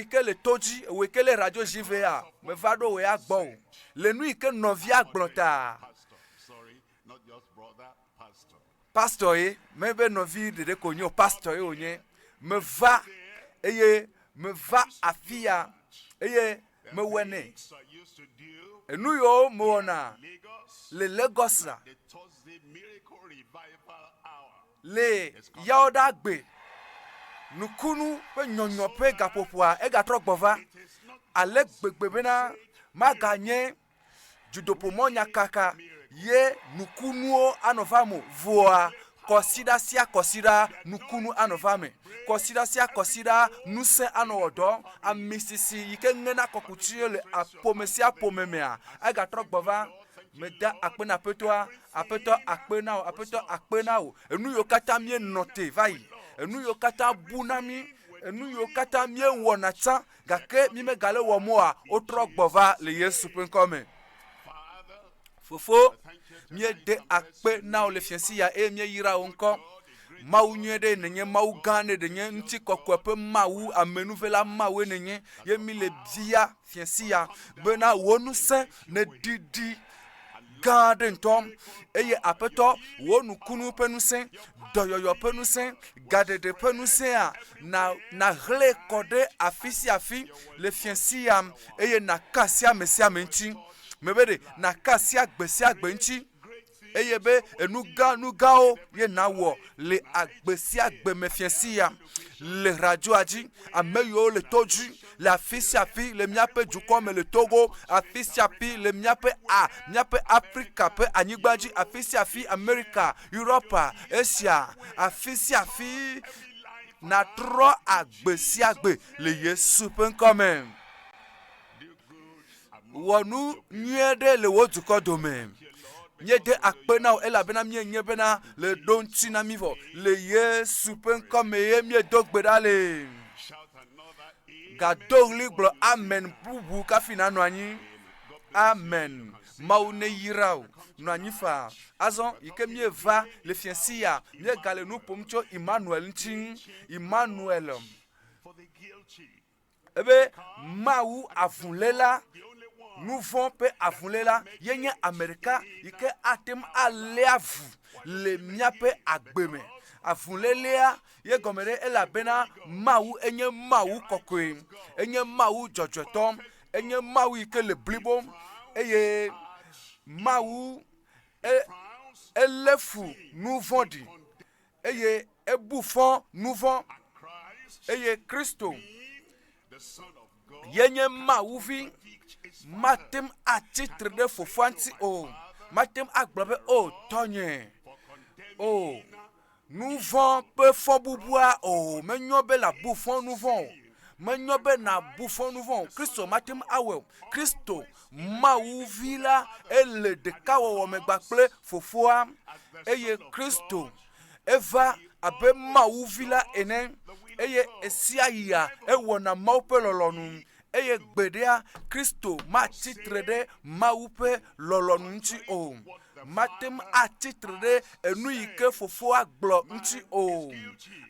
ke le to dzi, ewòe ke le radio dzi vea, meva ɖo wò ya gbɔ o. Le nu yi ke nɔvia gblɔ ta, pastor ye, mebe nɔvi ɖeɖe ko wònye o, pastor ye wònye. Meva eye meva afi ya eye mewɔe nɛ. Enu yiwo mewɔna le Lagos la, le Yawoɖagbe nukunu ƒe nyɔnyɔ ƒe gaƒoƒoa, egatrɔ gbɔ va ale gbegbe bena maganye dzudoƒomɔ nyakaka ye nukunuwo anɔ va mo. Vɔa kɔsiɖa sia kɔsiɖa nukunu anɔ va me. Kɔsiɖa sia kɔsiɖa ŋusẽ anɔ wɔ dɔ. Amisisi yi ke ŋena kɔkuti le ƒome sia ƒome mea, egatrɔ gbɔ va. Meda akpe na Aƒetɔa. Aƒetɔ akpe na wò, Aƒetɔ akpe na wò. Enu yiwo katã míenɔ te va yi, enu yiwo katã bu na mí, enu yiwo katã míewɔna tsã gake mímegale wɔm oa, wotrɔ gbɔ va le Yesu ƒe ŋkɔ me. Fofo, míede akpe na wò le fiẽsi ya eye míeyra wò ŋkɔ. Mawu nyui ɖe nènye, Mawu gã ɖe nènye, ŋutikɔkɔe ƒe Mawu, amenuvela Mawue nènye ye míle bia fiẽsi ya bena wò ŋusẽ neɖiɖi gã aɖe ŋutɔ eye Aƒetɔ, wò nukunu ƒe ŋusẽ, dɔyɔyɔ ƒe ŋusẽ, gaɖeɖe ƒe ŋusẽa, na nahlẽ kɔ ɖe afi sia afi le fiẽ sia eye naka asi ame sia ame ŋuti. Mebe ɖe naka asi agbe sia agbe ŋuti eye be enu gã nu gãwo ye nawɔ le agbe sia agbe me fiẽ sia le radioa dzi. Ame yiwo le to dzi le afi sia afi le míaƒe dukɔ me le Togo, afi sia afi le míaƒe a míaƒe Afrika ƒe anyigba dzi, afi sia afi Amerika, Europa, Asia, afi sia afi natrɔ agbe sia agbe le Yesu ƒe ŋkɔ me. Wɔ nu nyui ɖe le wò dukɔ dome. Míede akpe na wò elabena míenye bena le ɖo ŋuti na mí vɔ. Le Yesu ƒe ŋkɔ me ye míedo gbe ɖa le. Gado ɣli gblɔ amen bubu kafi nanɔ anyi. Amen. Mawu neyra wò. Nɔ anyi faa. Azɔ yi ke míeva le fiẽsi ya, míegale nu ƒom tso Emmanuel ŋuti. Emmanuel. Ebe Mawu avuléla, nuvɔ̃ ƒe avuléla ye nye ame ɖeka yi ke ate ŋu alé avu le míaƒe agbe me. Avulélea ye gɔme ɖe elabena Mawu enye Mawu kɔkɔe, enye Mawu dzɔdzɔetɔ, enye Mawu yi ke le blibo eye Mawu e elé fu nu vɔ̃ɖi eye ebu fɔ nu vɔ̃ eye Kristo ye nye Mawu vi. Mate ŋu atsi tre ɖe fofoa ŋuti o. Mate ŋu agblɔ be, O tɔnye, o nu vɔ̃ ƒe fɔbubua o, menyo be nàbu fɔ nu vɔ̃ o. Menyo be nàbu fɔ nu vɔ̃ o. Kristo mate ŋu awɔe o. Kristo, Mawu Vi la, ele ɖekawɔwɔ me kpakple Fofoa eye Kristo eva abe Mawu Vi la ene eye ɣesiaɣia ewɔna Mawu ƒe lɔlɔ̃nu eye gbeɖea Kristo matsi tre ɖe Mawu ƒe lɔlɔ̃nu ŋuti o. Mate ŋu atsi tre ɖe enu yi ke Fofoa gblɔ ŋuti o.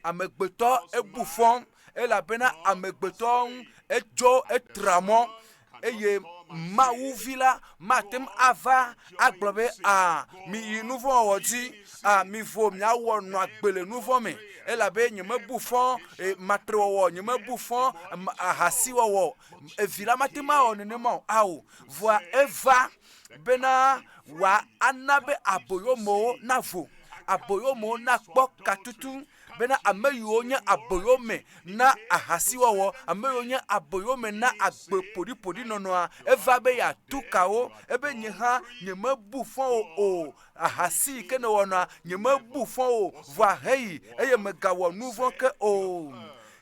Amegbetɔ ebu fɔ elabena amegbetɔ ŋu etso etra mɔ eye Mawu Vi la mate ŋu ava agblɔ be, A, miyi nu vɔ̃ wɔwɔ dzi, a, mivo miawɔ nɔ agbe le nu vɔ̃ me, elabe nyemebu fɔ e, matrewɔwɔ, nyemebu fɔ ahasiwɔwɔ o. Evi la mate ŋu awɔ nenema o. Ao, vɔa eva bena wòana be aboyomewo navo, aboyomewo nakpɔ katutu bena ame yiwo nye aboyome na ahasiwɔwɔ, ame yiwo nye aboyome na agbe ƒoɖiƒoɖi nɔnɔa, eva be yeatu ka wo. Ebe nye hã nyemebu fɔ wò o, ahasi yi ke nèwɔna, nyemebu fɔ wò o, vɔa heyi eye mègawɔ nu vɔ̃ ke o.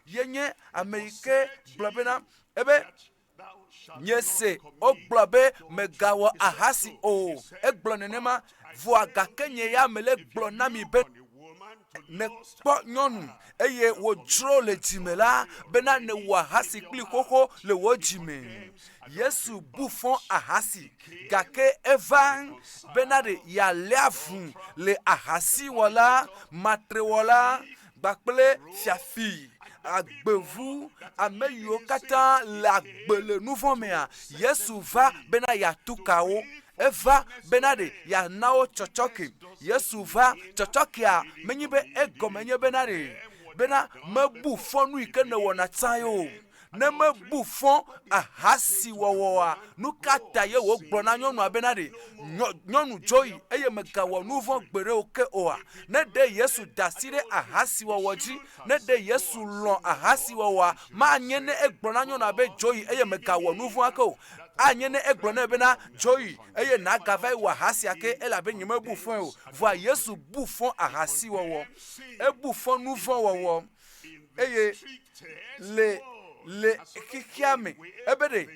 Ye nye ame yi ke gblɔ bena, ebe, Miese wogblɔ be mègawɔ ahasi o. Egblɔ nenema. Vɔa gake nye ya mele gblɔ na mi be nèkpɔ nyɔnu eye wòdzro le dzime la bena nèwɔ ahasi kpli xoxo le wò dzime. Yesu bu fɔ ahasi gake eva bena ɖe yealé avu le ahasiwɔla, matrewɔla kpakple fiafi. Agbevu, ame yiwo katã le agbe le nu vɔ̃ mea, Yesu va bena yeatu ka wo. Eva bena ɖe yeana wo tsɔtsɔke. Yesu va, tsɔtsɔkea menye be egɔme nye bena ɖe bena mebu fɔ nu yi ke nèwɔna tsã ye o. Ne mebu fɔ ahasiwɔwɔa, nu ka ta ye wògblɔ na nyɔnua bena ɖe, Nyɔnu, dzo yi, eye mègawɔ nu vɔ̃ gbeɖe o ke oa? Ne ɖe Yesu da asi ɖe ahasiwɔwɔ dzi, ne ɖe Yesu lɔ̃ ahasiwɔwɔa, manye ne egblɔ na nyɔnua be, Dzo yi, eye mègawɔ nu vɔ̃ ake o. Anye ne egblɔ nɛ bena, Dzo yi, eye nàgava yi wɔ ahasi ake, elabe nyemebu fɔe o. Vɔa Yesu bu fɔ ahasiwɔwɔ. Ebu fɔ nu vɔ̃ wɔwɔ. Eye le le xexea me, ebe ɖe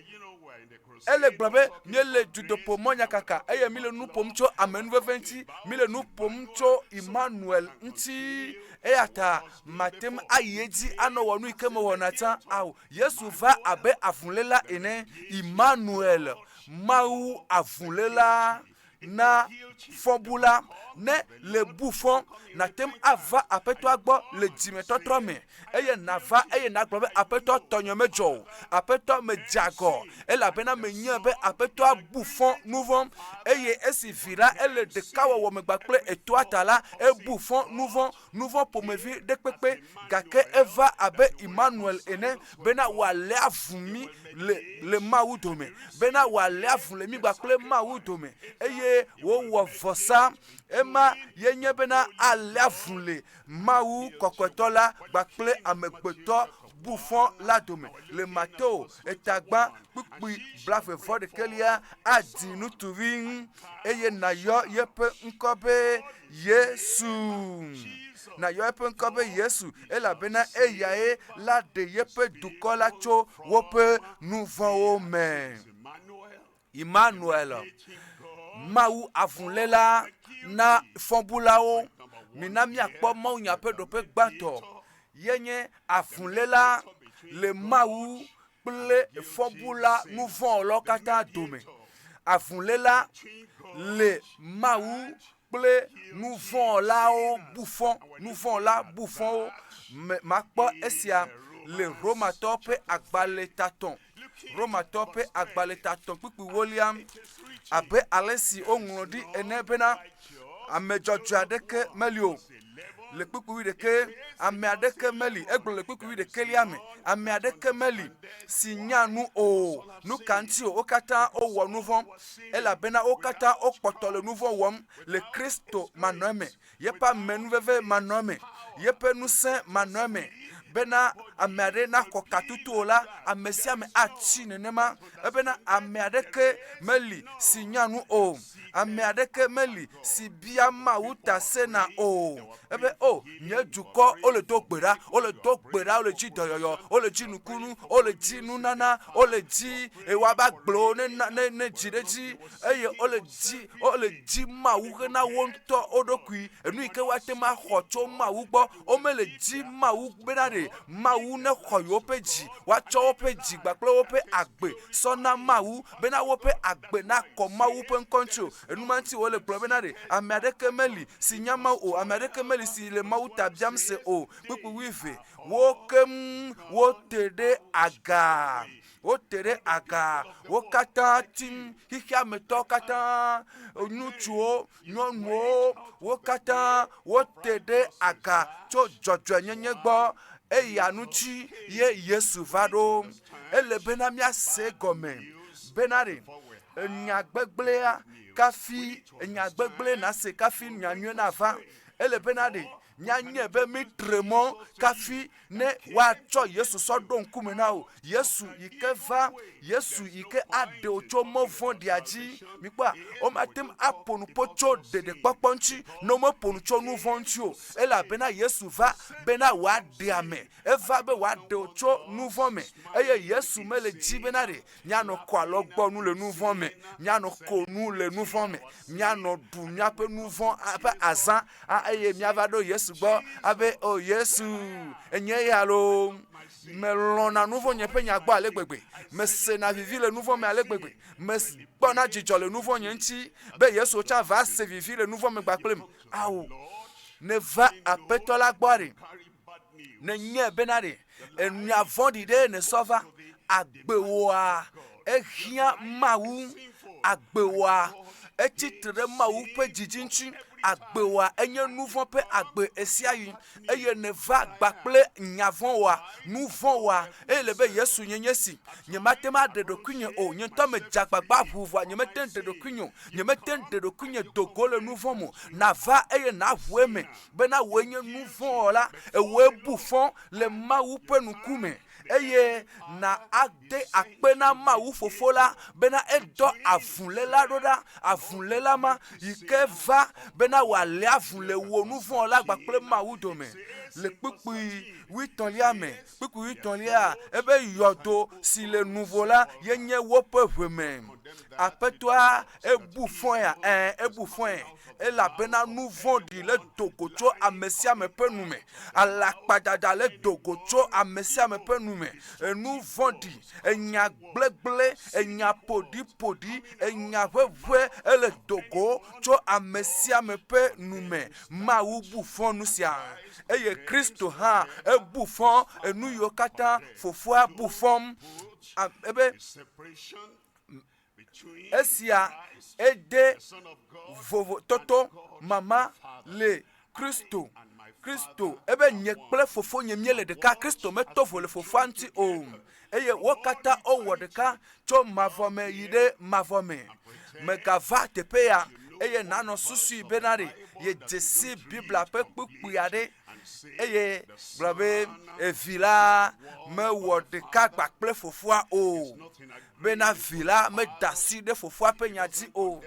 ele gblɔ be míele dutoƒo mɔnyakaka eye míele nu ƒom tso amenuveve ŋuti, míele nu ƒom tso Emmanuel ŋuti. Eya ta mate ŋu ayi edzi anɔ wɔ nu yi ke mewɔna tsã ao. Yesu va abe avuléla ene, Emmanuel, Mawu avuléla. na fɔbula. Ne le bu fɔ, nàte ŋu ava Aƒetɔa gbɔ le dzimetɔtrɔ me eye nàva eye nàgblɔ be, Aƒetɔ, tɔnye medzɔ o. Aƒetɔ, medze agɔ elabena menyae be Aƒetɔa bu fɔ nuvɔ̃ eye esi Vi la ele ɖekawɔwɔ me kpakple etoa ta la, ebu fɔ nuvɔ̃. Nu vɔ̃ ƒomevi ɖe kpekpe, gake eva abe Immanuel ene, bena wòalé avu mí le, le Mawu dome, bena wòalé avu le mí kpakple Mawu dome, eye wòwɔ vɔsa. Ema ye nye bena alé avu le Mawu kɔkɔetɔ la kpakple amegbetɔ bu fɔ la dome. Le Mateo etagbã kpukpui blave vɔ ɖekɛlia, adi nutuvi ŋu eye nàyɔ yeƒe ŋkɔ be Yesu. Nàyɔ eƒe ŋkɔ be Yesu, elabena eyae la ɖe yeƒe dukɔ la tso woƒe nu vɔ̃wo me. Immanuel, Mawu avuléla na fɔbulawo. Mina míakpɔ mawunya ƒe ɖoƒe gbãtɔ ye nye avuléla le Mawu kple fɔbula nuvɔ̃wɔlawo katã dome. Avuléla le Mawu kple nuvɔ̃wɔlawo bu fɔ, nuvɔ̃wɔla bu fɔ wo. Me, makpɔ esia le Romatɔwo ƒe agbalẽtatɔ, Romatɔwo ƒe agbalẽtatɔ kpukpui wolia, abe ale si woŋlɔ ɖi ene bena, Ame dzɔdzɔe aɖeke meli o. Le kpukpui wuiɖekɛ, ame aɖeke meli, egblɔ le kpukpui wuiɖekɛlia me, ame aɖeke meli si nya nu o. Nu ka ŋuti o? Wo katã wowɔ nu vɔ̃, elabena wo katã wokpɔtɔ le nu vɔ̃ wɔm le Kristo manɔeme, yeƒe amenuveve manɔeme, yeƒe ŋusẽ manɔeme. Bena ame aɖe naxɔ katutu o la, ame sia ame atsi nenema. Ebena ame aɖeke meli si nya nu o. Ame aɖeke meli si bia Mawu ta sena o. Ebe, O, nye dukɔ, wole do gbe ɖa, wole do gbe ɖa, wole dzi dɔyɔyɔ, wole dzi nukunu, wole dzi nunana, wole dzi woabe agblewo ne, ne, ne dzi ɖe edzi, eye wole dzi, wole dzi Mawu hena wo ŋutɔ wo ɖokui, enu yi ke woate ŋu axɔ tso Mawu gbɔ. Womele dzi Mawu bena ɖe Mawu nexɔ yewoƒe dzi, woatsɔ woƒe dzi kpakple woƒe agbe sɔ na Mawu, bena woƒe agbe nakɔ Mawu ƒe ŋkɔ ŋuti o. Enuma ŋuti wòle gblɔ bena ɖe ame aɖeke meli si nya Mawu o, ame aɖeke meli si le Mawu ta biam se o. Kpukpui wuieve, Wo keŋ wote ɖe aga, wote ɖe aga, wo katã tim, xexeametɔwo katã, ŋutsuwo, nyɔnuwo, wo katã wote ɖe aga tso dzɔdzɔenyenye gbɔ. Eya ŋuti ye Yesu va ɖo. Ele bena míase egɔme bena ɖe enya gbegblẽa kafi enya gbegblẽ nase kafi nya nyui nava. Ele bena ɖe míanyae be mítre mɔ kafi ne woatsɔ Yesu sɔ ɖo ŋkume na wò. Yesu yi ke va, Yesu yi ke aɖe wò tso mɔ vɔ̃ɖia dzi. Mikpɔa, womate ŋu aƒo nu ƒo tso ɖeɖekpɔkpɔ ŋuti ne womeƒo nu tso nu vɔ̃ ŋuti o. Elabena Yesu va bena wòaɖe ame. Eva be wòaɖe wò tso nu vɔ̃ me. Eye Yesu mele dzi bena ɖe míanɔ ko alɔgbɔnu le nu vɔ̃ me, míanɔ ko nu le nu vɔ̃ me, míanɔ ɖu míaƒe nu vɔ̃ ƒe azã eye míava ɖo Yesu gbɔ abe, O Yesu, enye ya loo. Melɔ̃na nu vɔ̃ nye ƒe nya gbɔ ale gbegbe. Mesena vivi le nu vɔ̃ me ale gbegbe. Mekpɔna dzidzɔ le nu vɔ̃ nye ŋuti be Yesu tsã va se vivi le nu vɔ̃ me kpakplim. Ao, neva Aƒetɔ la gbɔ ɖe. Nenyae bena ɖe. Enya vɔ̃ɖi ɖe nèsɔ va. Agbewòa, ehiã Mawu. Agbewòa, etsi tre ɖe Mawu ƒe dzidzi ŋuti. Agbewòa, enye nu vɔ̃ ƒe agbe ɣesiaɣi. Eye nèva gba kple nya vɔ̃ wɔa, nu vɔ̃ wɔa, eye le be Yesu nye nye si. Nyemate ŋu aɖe ɖokuinye o. Nye ŋutɔ medze agbagba ʋu vɔa nyemete ŋu ɖe ɖokuinye o. Nyemete ŋu ɖe ɖokuinye do go le nu vɔ̃ me o. Nàva eye nàʋu eme bena wòe nye nu vɔ̃ wɔla, ewòe bu fɔ le Mawu ƒe ŋkume, eye na ade akpe na Mawu Fofo la bena edɔ avuléla ɖo ɖa, avuléla ma yi ke va bena wòalé avu le wò nu vɔ̃ la kpakple Mawu dome. Le kpukpui wuietɔ̃lia me, kpukpui wuietɔ̃lia, ebe yɔdo si le nuvo la ye nye woƒe ʋeme. Aƒetɔa ebu fɔea? Ɛ̃, ebu fɔe. Elabena nu vɔ̃ɖi le do go tso ame sia ame ƒe nu me. Alakpadada le do go tso ame sia ame ƒe nu me. Enu vɔ̃ɖi, enya gblegble, enya ƒoɖiƒoɖi, enya ʋeʋẽ ele do go tso ame sia ame ƒe nu me. Mawu bu fɔ nu sia eye Kristo hã ebu fɔ enu yiwo katã Fofoa bu fɔm. Ebe Esia ede vovototo mama le Kristo, Kristo, ebe nye kple Fofonye míele ɖeka. Kristo meto vo le Fofoa ŋuti o. Eye wo katã wowɔ ɖeka tso mavɔ me yi ɖe mavɔ me. Mègava teƒe ya eye nànɔ susui bena ɖe yedze si Biblia ƒe kpukpui aɖe eye gblɔ be evi la mewɔ ɖeka gba kple fofoa o, bena vi la meda asi ɖe fofoa ƒe nya dzi o,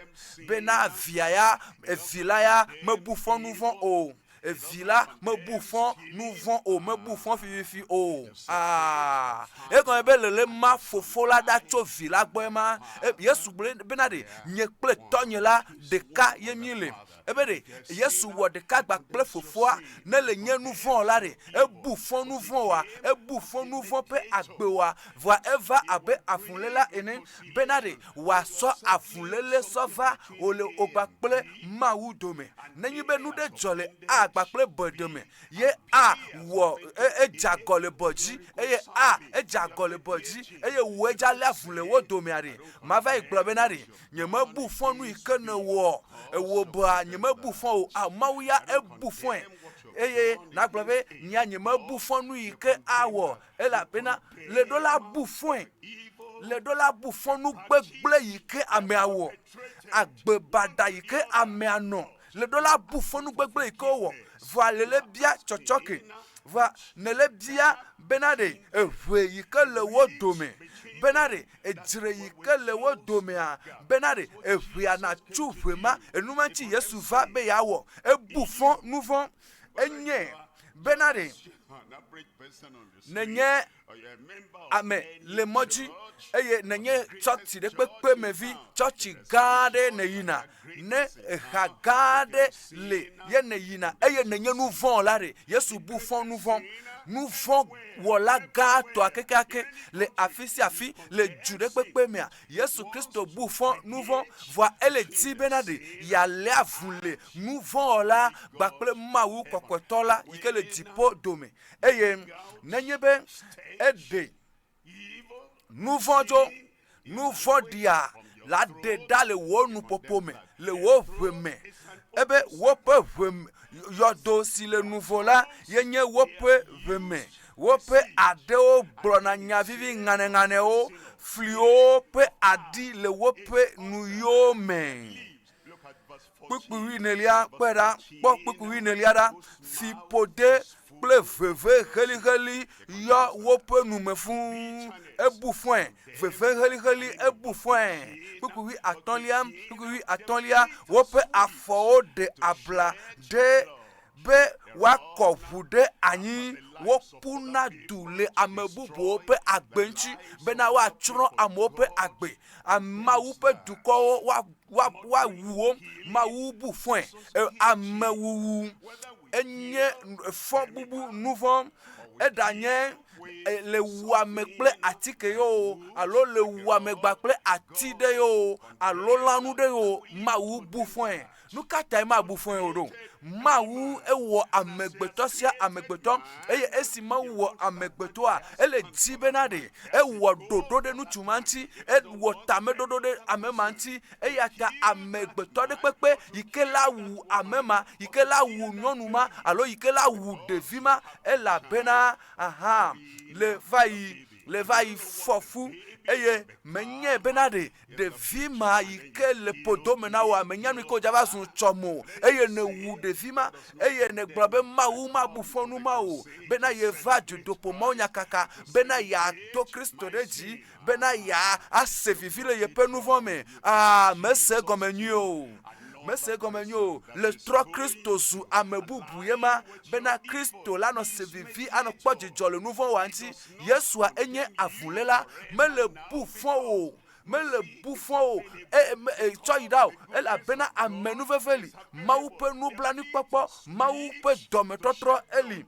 bena via ya, evi la ya mebu fɔ nu vɔ̃ o, evi la mebu fɔ nu vɔ̃ o, mebu fɔ fififi o. Aa, egɔme be lele ma fofo la ɖa tso vi la gbɔe ma. Yesu gblɔ bena ɖe nye kple tɔnye la ɖeka ye míele. Ebe ɖe Yesu wɔ ɖeka gba kple Fofoa ne le nye nu vɔ̃ la ɖe, ebu fɔ nu vɔ̃ oa? Ebu fɔ nu vɔ̃ ƒe agbe oa? Vɔa eva abe avuléla ene bena ɖe wòasɔ avuléle sɔ va wòle wò kple Mawu dome. Nenye be nu ɖe dzɔ le A kpakple B dome ye A wɔ edze agɔ le B dzi eye A edze agɔ le B dzi eye wòe dza lé avu le wo domea ɖe, mava yi gblɔ bena ɖe Nyemebu fɔ nu yi ke nèwɔ. Èwɔ bea, nyemebu fɔ o. Ao, Mawu ya ebu fɔe. Eye nàgblɔ be, Nyea nyemebu fɔ nu yi ke awɔ, elabena le ɖo la bu fɔe. Le ɖo la bu fɔ nu gbegblẽ yi ke amea wɔ, agbe baɖa yi ke amea nɔ. Le ɖo la bu fɔ nu gbegblẽ yi ke wowɔ. Vɔa lele bia tsɔtsɔke. Vɔa nele bia bena ɖe eʋe yi ke le wo dome bena ɖe Edzre yi ke le wo domea bena ɖe eŋea natso ʋe ma. Enu ma ŋuti Yesu va be yeawɔ. Ebu fɔ nuvɔ̃. Enye bena ɖe nenye ame le mɔ dzi eye nenye tsɔtsi ɖe kpekpe me vi, tsɔtsi gã aɖe nèyina, ne eha gã aɖe le ye nèyina eye nènye nu vɔ̃ la ɖe, Yesu bu fɔ nu vɔ̃. Nu vɔ̃ wɔla gãtɔa kekeake le afi sia afi le du ɖe kpekpe mea, Yesu Kristo bu fɔ nu vɔ̃. Vɔa ele di bena ɖe yealé avu le nu vɔ̃ wɔla kpakple Mawu kɔkɔetɔ la yi ke le dziƒo dome. Eye nenye be eɖe nu vɔ̃ tso nu vɔ̃ɖia la ɖe ɖa le wò nuƒoƒo me, le wò ʋe me. Ebe woƒe ʋe yɔdo si le nuvo la ye nye woƒe ʋe me. Woƒe aɖewo gblɔna nya vivi ŋanɛŋanɛwo, fliwo ƒe aɖi le woƒe nuyiwo me. Kpukpui wuienelia, kpɔe ɖa, kpɔ kpukpui wuienelia ɖa. Fiƒode kple veve heliheli yɔ woƒe nu me fũu. Ebu fɔe, veve heliheli ebu fɔe. Kpukpui wuiatɔ̃lia, kpukpui wuiatɔ̃lia, woƒe afɔwo ɖe abla ɖe be woakɔ ʋu ɖe anyi. Woƒuna du le ame bubuwo ƒe agbe ŋuti bena woatsrɔ̃ amewo ƒe agbe. Mawu ƒe dukɔwo woawu wo. Mawu bu fɔe. Amewuwu enye fɔbubu nuvɔ̃. Eɖanye le wuame kple atike ye o, alo le wuame gba kple ati ɖe ye o, alo lãnu ɖe ye o, Mawu bu fɔe. Nu ka tae mabu fɔe o ɖo? Mawu ewɔ amegbetɔ sia amegbetɔ eye esi Mawu wɔ amegbetɔa, ele dzi bena ɖe ewɔ ɖoɖo ɖe ŋutsu ma ŋuti, ewɔ tameɖoɖo ɖe ame ma ŋuti. Eya ta amegbetɔ ɖe kpekpe yi ke la wu ame ma, yi ke la wu nyɔnu ma alo yi ke la wu ɖevi ma elabena aha le va yi le va yi fɔ fu eye menyae bena ɖe ɖevi ma yi ke le ƒodo me na wòa, menya nu yi ke wòdza va zu tsɔm o. Eye nèwu ɖevi ma, eye nègblɔ be Mawu mabu fɔ nu ma o, bena yeva dutoƒo mawunyakaka, bena yeado Kristo ɖe dzi, bena yease vivi le yeƒe nu vɔ̃ me. Aa, mese egɔme nyuie o. Mese egɔme nyuie o. Le trɔ Kristo zu ame bubu ye ma, bena Kristo la nɔ se vivi anɔ kpɔ dzidzɔ le nu vɔ̃ wɔa ŋuti. Yesua enye avuléla, mele bu fɔ o, mele bu fɔ o, e, me, e, tsɔ yi ɖa o, elabena amenuveve li, Mawu ƒe nublanuikpɔkpɔ, Mawu ƒe dɔmetɔtrɔ eli.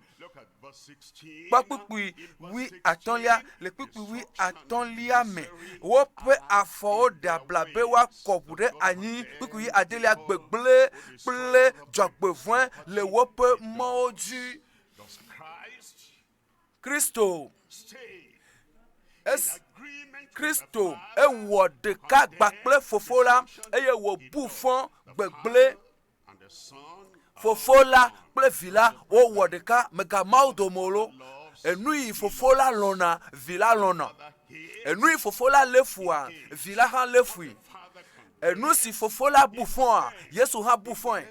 Kpɔ kpukpui wui atɔ̃lia, le kpukpui wui atɔ̃lia me, woƒe afɔwo ɖe abla be woakɔ ʋu ɖe anyi. Kpukpui wui adelia, gbegblẽ kple dzɔgbevɔ̃e le woƒe mɔwo dzi. Kristo es Kristo ewɔ ɖeka gba kple Fofo la eye wòbu fɔ gbegblẽ. Fofo la kple Vi la wowɔ ɖeka, mègama wo dome o lo. Enu yi Fofo la lɔ̃na, Vi la lɔ̃na. Enu yi Fofo la lé fua, Vi la hã lé fui. Enu si Fofo la bu fɔa, Yesu hã bu fɔe.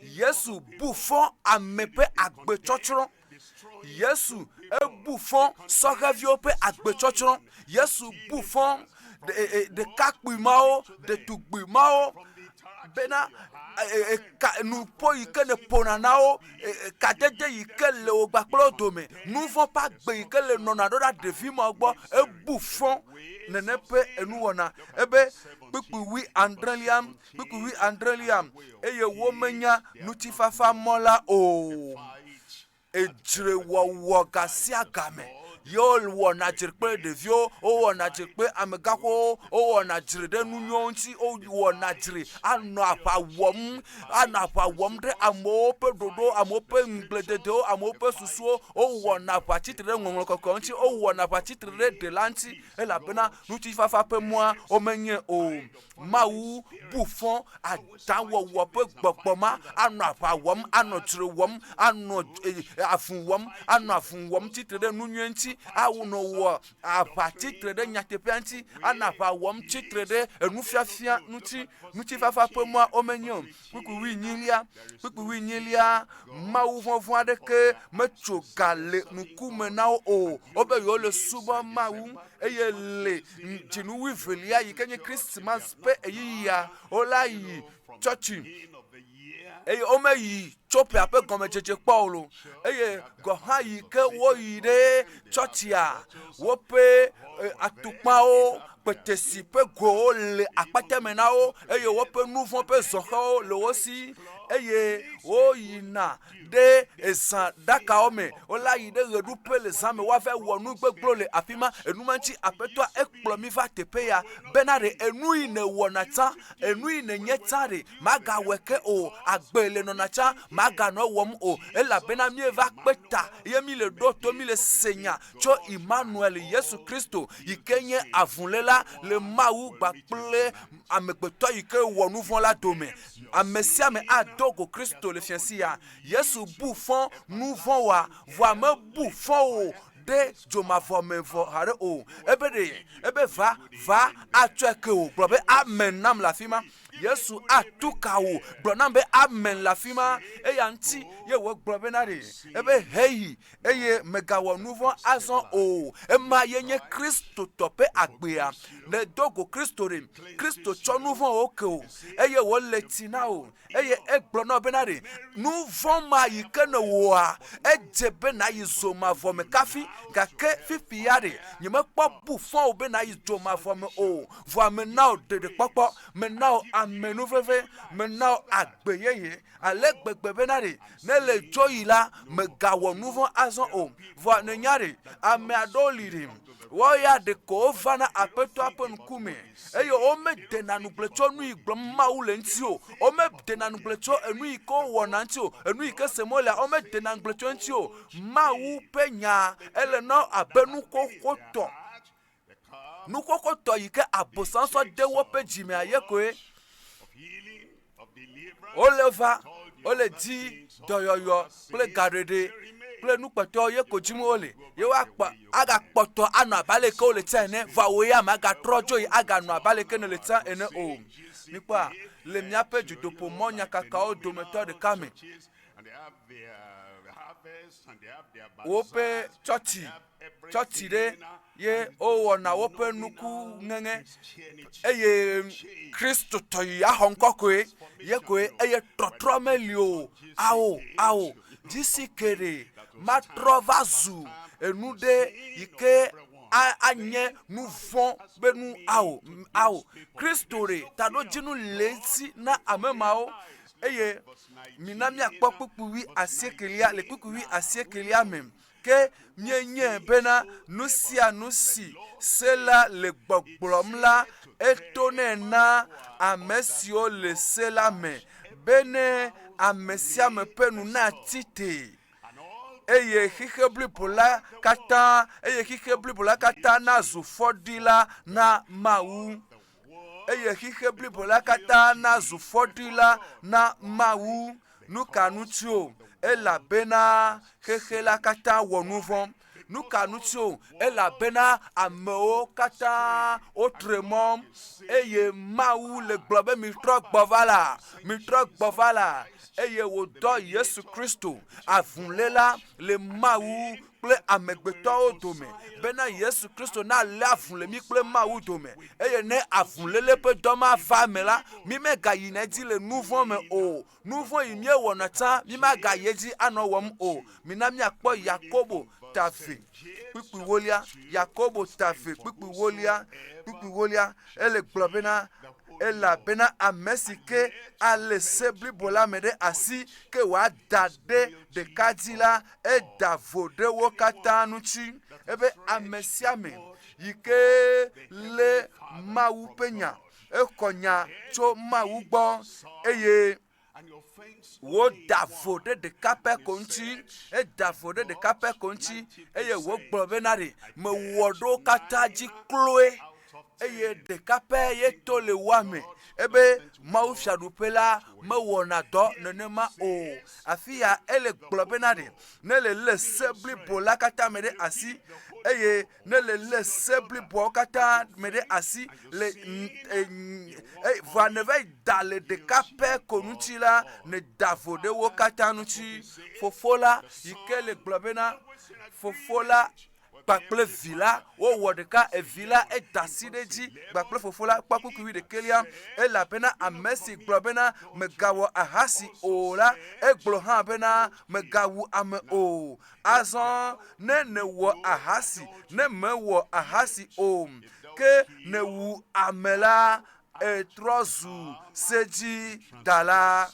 Yesu bu fɔ ame ƒe agbetsɔtsrɔ̃. Yesu ebu fɔ sɔheviwo ƒe agbetsɔtsrɔ̃. Yesu bu fɔ ɖekakpui mawo, ɖetugbui mawo bena ka nuƒo yi ke nèƒona na wo, kadede yi ke le wò kpakple wo dome, nu vɔ̃ ƒe agbe yi ke le nɔna ɖo ɖa ɖevi mawo gbɔ, ebu fɔ nene ƒe enuwɔna. Ebe kpukpui wui adrelia Kpukpui wuiadrelia, eye womenya ŋutifafa mɔ la o. Edzrewɔwɔ gasiagame ye wowɔna dzre kple ɖeviwo, wowɔna dzre kple amegãxowo, wowɔna dzre ɖe nu nyuiwo ŋuti, wowɔna dzre anɔ aʋa wɔm, anɔ aʋa wɔm ɖe amewo ƒe ɖoɖo, amewo ƒe ŋugblededewo, amewo ƒe susuwo. Wowɔna aʋa tsitre ɖe ŋɔŋlɔ kɔkɔewo ŋuti, wowɔna aʋa tsitre ɖe Ɖela ŋuti elabena ŋutifafa ƒe mɔa womenyae o. Mawu bu fɔ adãwɔwɔ ƒe gbɔgbɔ ma anɔ aʋa wɔm, anɔ dzre wɔm, anɔ avu wɔm, anɔ avu wɔm tsitre ɖe nu nyui ŋuti, anɔ wɔ aʋa tsitre ɖe nyateƒea ŋuti, anɔ aʋa wɔm tsitre ɖe enufiafia ŋuti. Ŋutifafa ƒe mɔa womenye o. Kpukpui wuienyilia, kpukpui wuienyilia, Mawu vɔvɔ̃ aɖeke metso ga le ŋkume na wo o. Wobe yewole subɔ Mawu eye le dzinu wuievelia yi ke nye Kristmas ƒe ɣeyiɣia, wola yi tsɔtsi eye womeyi tso ƒea ƒe gɔmedzedze kpɔ o lo. Eye gɔ̃ hã yi ke woyi ɖe tsɔtsia, woƒe atukpawo, kpetesi ƒe gowo le akpate me na wo eye woƒe nu vɔ̃ ƒe zɔxewo le wo si eye woyina ɖe ezã ɖakawo me. Wola yi ɖe ɣeɖuƒe le zã me woava wɔ nu gbegblẽwo le afi ma. Enu ma ŋuti Aƒetɔa ekplɔ mi va teƒe ya bena ɖe enu yi nèwɔna tsã, enu yi nènye tsã ɖe magawɔe ke o. Agbe le nɔna tsã maganɔ ewɔm o elabena míeva kpe ta ye míle ɖo to, míle se nya tso Immanuel Yesu Kristo yi ke nye avuléla le Mawu kpakple amegbetɔ yi ke wɔ nu vɔ̃ la dome. Ame sia ame ado go Kristo le fiẽ sia. Yesu bu fɔ nu vɔ̃ wa, vɔa mebu fɔ o ɖe dzomavɔ me vɔ haɖe o. Ebe ɖe, ebe va, va atsɔe ke wò. Gblɔ be amen nam le afi ma. Yesu atu ka wò. Gblɔ nam be amen le afi ma. Eya ŋuti ye wògblɔ bena ɖe, ebe heyi eye mègawɔ nu vɔ̃ azɔ o. Ema ye nye Kristotɔ ƒe agbea. Nèdo go Kristo ɖe, Kristo tsɔ nu vɔ̃wo ke wò eye wòle tsi na wò eye egblɔ na wò bena ɖe, nu vɔ̃ ma yi ke nèwɔa, edze be nàyi zo mavɔ me kafi. Gake fifi ya ɖe, nyemekpɔ bu fɔ wò be nàyi dzo mavɔ me o. Vɔa mena wò ɖeɖekpɔkpɔ, mena wò ame. amenuveve, mena wò agbe yeye ale gbegbe bena ɖe ne le dzo yi la, mègawɔ nu vɔ̃ azɔ o. Vɔa nènya ɖe, ame aɖewo li ɖe, woawo ya ɖeko wovana Aƒetɔa ƒe ŋkume eye womedena ŋugble tso nu yi gblɔm Mawu le ŋuti o. Womedena ŋugble tso enu yi ke wowɔna ŋuti o. Enu yi ke sem wolea, womedena ŋugble tso eŋuti o. Mawu ƒe nya ele na wo abe nu xoxotɔ. Nu xoxotɔ yi ke Abosam sɔ de woƒe dzimea ye koe. Wole va, wole di dɔyɔyɔ kple gaɖeɖe kple nukpɔtɔwo ye ko dim wole. Ye woakpɔ agakpɔtɔ anɔ abe ale ke wole tsã ene. Vɔa wò ya màgatrɔ dzo yi aganɔ abe ale ke nèle tsã ene o. Mikpɔa, le míaƒe dzodoƒomɔ nyakakawo dometɔ ɖeka me, woƒe tsɔtsi tsɔtsi ɖe ye wowɔna woƒe nuku ŋeŋe eye Kristotɔ yi axɔ ŋkɔ koe ye koe eye trɔtrɔ meli o. Ao, ao, dzisi keɖe matrɔ va zu enu ɖe yi ke anye nu vɔ̃ be nu ao, ao. Kristo ɖe taɖodzinu le esi na ame mawo eye mina míakpɔ kpukpui wuiasiekelia le kpukpui wuiasiekelia me. Ke míenyae bena nu sia nu si se la le gbɔgblɔm la, etonɛ na ame siwo le se la me, bene ame sia ame ƒe nu natsi te, eye xexe blibo la katã, eye xexe blibo la katã nazu fɔɖila na Mawu. Eye xexe blibo la katã nazu fɔɖila na Mawu. Nu ka ŋuti o? Elabena xexe la katã wɔ nu vɔ̃. Nu ka ŋuti o? Elabena amewo katã wotre mɔ eye Mawu le gblɔ be mitrɔ gbɔ va la, mitrɔ gbɔ va la eye wòdɔ Yesu Kristo, avuléla le Mawu kple amegbetɔwo dome bena Yesu Kristo nalé avu le mí kple Mawu dome. Eye ne avuléle ƒe dɔ ma va eme la, mí megayina edzi le nu vɔ̃ me o. Nu vɔ̃ yi míewɔna tsã, mí magayi edzi anɔ wɔm o. Mina míakpɔ Yakobo ta eve kpukpui wolia. Yakobo ta eve kpukpui wolia, kpukpui wolia, ele gblɔ bena, Elabena ame si ke alé se blibo la me ɖe asi, ke wòada ɖe ɖeka dzi la, eda vo ɖe wo katã ŋuti. Ebe ame sia ame yi ke lé Mawu ƒe nya, exɔ nya tso Mawu gbɔ eye woda vo ɖe ɖeka pɛ ko ŋuti. Eda vo ɖe ɖeka pɛ ko ŋuti eye wògblɔ bena ɖe mewɔ ɖe wo katã dzi kloe eye ɖeka pɛ ye to le woa me. Ebe Mawu fiaɖuƒe la mewɔna dɔ nenema o. Afi ya ele gblɔ bena ɖe ne le lé se blibo la katã me ɖe asi eye ne le lé se bliboawo katã me ɖe asi le vɔa ne va yi da le ɖeka pɛ ko ŋuti la, ne da vo ɖe wo katã ŋuti. Fofo la yi ke le gblɔ bena fofo la kpakple vi la wowɔ ɖeka, evi la eda asi ɖe edzi kpakple fofo la kpɔ kpukpui wuiɖekɛlia, elabena ame si gblɔ bena mègawɔ ahasi o la, egblɔ hã bena mègawu ame o. Azɔ ne nèwɔ ahasi, ne mèwɔ ahasi o, ke nèwu ame la, ètrɔ zu sedzidala.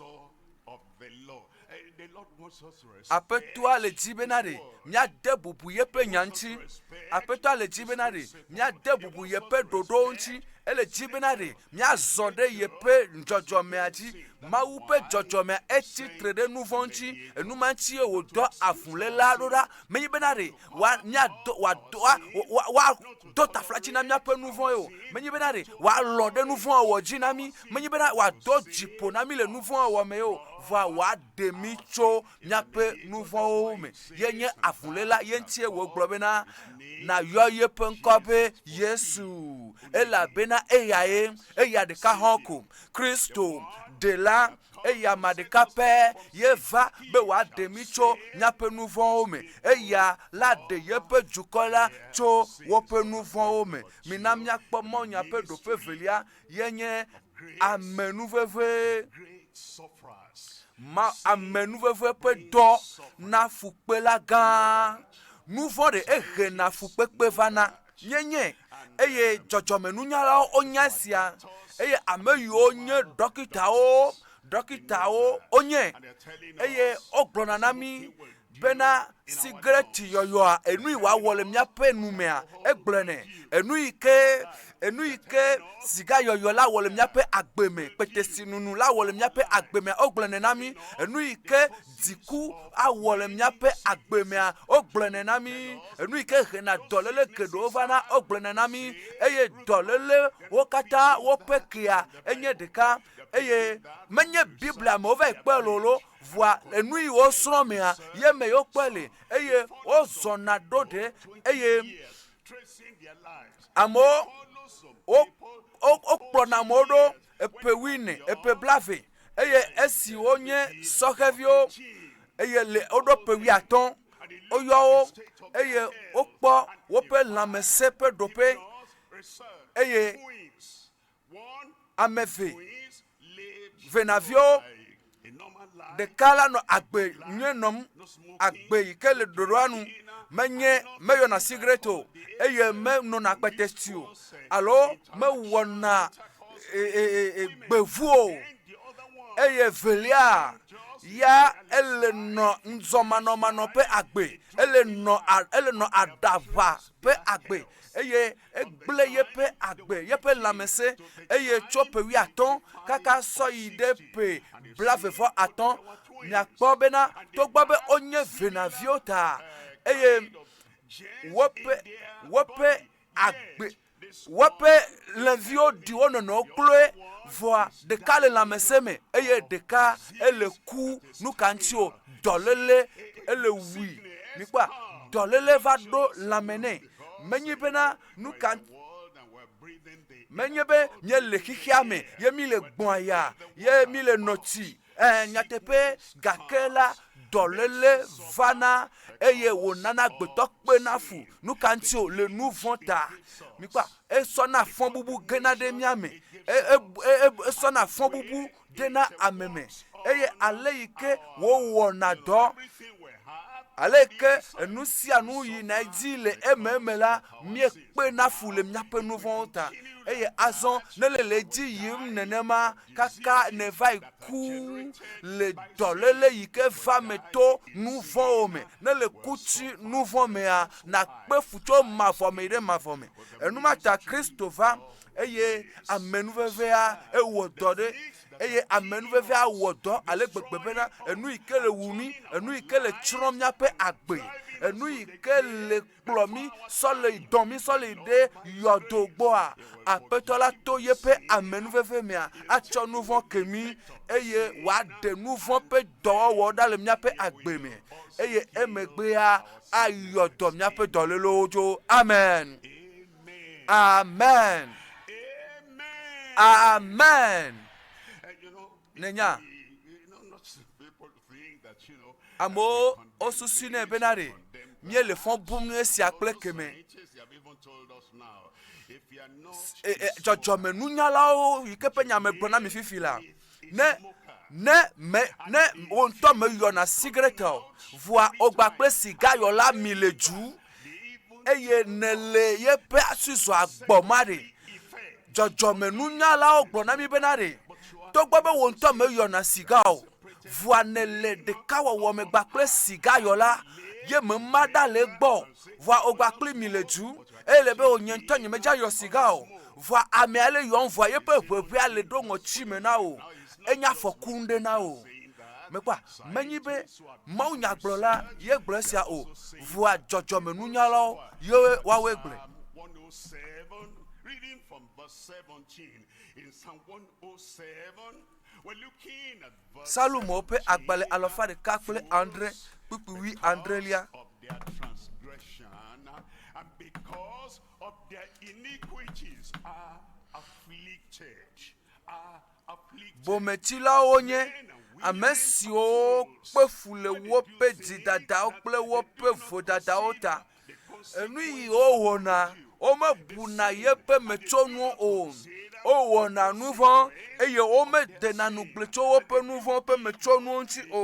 Aƒetɔa le dzi bena ɖe míade bubu yeƒe nya ŋuti. Aƒetɔa le dzi bena ɖe míade bubu yeƒe ɖoɖowo ŋuti. Ele dzi bena ɖe míazɔ ɖe yeƒe dzɔdzɔmea dzi. Mawu ƒe dzɔdzɔmea etsi tre ɖe nu vɔ̃ ŋuti. Enu ma ŋutie wòdɔ avuléla ɖo ɖa. Menye bena ɖe wòa míado wòado woado taflatsi na míaƒe nu vɔ̃e o. Menye bena ɖe wòalɔ̃ ɖe nu vɔ̃ wɔwɔ dzi na mí. Menye bena wòado dziƒo na mí le nu vɔ̃ wɔwɔ me o. Vɔa wòaɖe mí tso míaƒe nu vɔ̃wo me. Ye nye avuléla, ye ŋutie wògblɔ bena, Nàyɔ yeƒe ŋkɔ be Yesu, elabena eyae, eya ɖeka hɔ̃ ko, Kristo, Ɖela, eya ame ɖeka pɛ ye va be wòaɖe mí tso míaƒe nu vɔ̃wo me. Eya la ɖe yeƒe dukɔ la tso woƒe nu vɔ̃wo me. Mina míakpɔ mɔnya ƒe ɖoƒe evelia ye nye amenuveve. Ma amenuveve ƒe dɔ na fukpela gã. Nu vɔ̃ ɖe ehena fukpekpe vana. Míenyae eye dzɔdzɔmenunyalawo wonya esia. Eye ame yiwo nye ɖɔkitawo, ɖɔkitawo wonye eye wogblɔna na mí bena sigreti yɔyɔa enu yi wòawɔ le míaƒe nu mea egblɔe nɛ enu yi ke enu yi ke siga yɔyɔ la wɔ le míaƒe agbe me kpetesi nunu la wɔ le míaƒe agbe mea wogblɔe nɛ na mí enu yi ke dziku awɔ le míaƒe agbe mea wogblɔe nɛ na mí enu yi ke hena dɔléle geɖewo vana wogblɔe nɛ na mí eye dɔléle wo katã woƒe kea enye ɖeka eye menye Biblia me wova yi kpɔe lolo Vɔa enu yi wosrɔ̃ mea, ye me wokpɔe le eye wozɔna ɖo ɖe eye amewo wo wokplɔna amewo ɖo eƒe wuiene, eƒe blaeve eye esi wonye sɔhɛviwo eye le woɖo ƒe wuiatɔ̃ woyɔ wo eye wokpɔ woƒe lãmesẽ ƒe ɖoƒe eye ame eve venaviwo ɖeka la nɔ agbe nyuie nɔm agbe yi ke le ɖoɖoa nu menye meyɔna sigaret o eye menɔna kpetesi o alo mewɔna e, e, e, e gbevu o eye velia ya ele nɔ ŋzɔmanɔmanɔ ƒe agbe ele nɔ ele nɔ aɖaʋa ƒe agbe eye Egblẽ yeƒe agbe, yeƒe lãmesẽ, eye tso ƒe wuiatɔ̃ kaka sɔ yi ɖe ƒe blaeve vɔ atɔ̃, miakpɔ bena togbɔ be wonye venaviwo ta, eye woƒe woƒe agbe woƒe lẽviwo ɖi wo nɔnɔewo kloe, vɔa ɖeka le lãmesẽ me eye ɖeka ele ku. Nu ka ŋuti o? Dɔléle ele wui. Mikpɔa, dɔléle va ɖo lãme nɛ. Menye bena nu ka menye be míele xexea me ye míle gbɔa ya ye míle nɔ tsi ɛ nyateƒe gake la dɔléle vana eye wònana agbetɔ kpena fu. Nu ka ŋuti o le nu vɔ̃ ta. Mikpɔa esɔna fɔbubu gena ɖe mía me. E, e, e, esɔna fɔbubu dena ame me eye ale yi ke wòwɔna dɔ ale yi ke enu sia nu yina edzi le ememe la, míekpena fu le míaƒe nu vɔ̃wo ta. Eye azɔ ne le le edzi yim nenema kaka nèva yi ku le dɔléle yi ke va me to nu vɔ̃wo me, ne le ku tsi nu vɔ̃ mea, nàkpe fu tso mavɔ me yi ɖe mavɔ me. Enumata Kristo va eye amenuvevea ewɔ dɔ ɖe eye amenuvevea wɔ dɔ ale gbegbe bena enu yi ke le wu mí, enu yi ke le tsrɔ̃ míaƒe agbe, enu yi ke le kplɔ mí sɔ le dɔn mí sɔ le ɖe yɔdo gbɔa, Aƒetɔ la to yeƒe amenuveve mea atsɔ nu vɔ̃ ke mí eye wòaɖe nu vɔ̃ ƒe dɔwɔwɔ ɖa le míaƒe agbe me eye emegbea ayɔ dɔ míaƒe dɔlélewo tso. Amen. Amen. Amen. Nènya, amewo wosusui nɛ bena ɖe míele fɔ bum nu esia kple keme. E, e, dzɔdzɔmenunyalawo yi ke ƒe nya megblɔ na mi fifi la, ne ne me ne wò ŋutɔ meyɔna sigaret o, vɔa wògba kple sigayɔla mi le dzu eye nèle yeƒe asizɔa gbɔ ma ɖe, dzɔdzɔmenunyalawo gblɔ na mí bena ɖe, togbɔ be wò ŋutɔ meyɔna siga o, vɔa nèle ɖekawɔwɔ me gba kple sigayɔla, ye mema ɖa le egbɔ o, vɔa wògba kpli mi le du, eye le be o nye ŋutɔ nyemedza yɔ siga o, vɔa amea le yɔm vɔa yeƒe ʋeʋẽa le ɖo ŋɔti me na wò, enye afɔku ŋɖe na wò. Mekpɔa, menyi be mawunyagblɔla ye gblɔ esia o, vɔa dzɔdzɔmenunyalawo ye woawoe gblɔe. Salomo ƒe agbalẽ alafa ɖeka kple adre kpukpui wui adrelia. Bometsilawo nye ame siwo kpe fu le woƒe dzidadawo kple woƒe vodadawo ta. Enu yi wowɔna, womebuna yeƒe metsonuwo o. Wowɔna nu vɔ̃ eye womedena nugble tso woƒe nu vɔ̃ ƒe metsonuwo ŋuti o.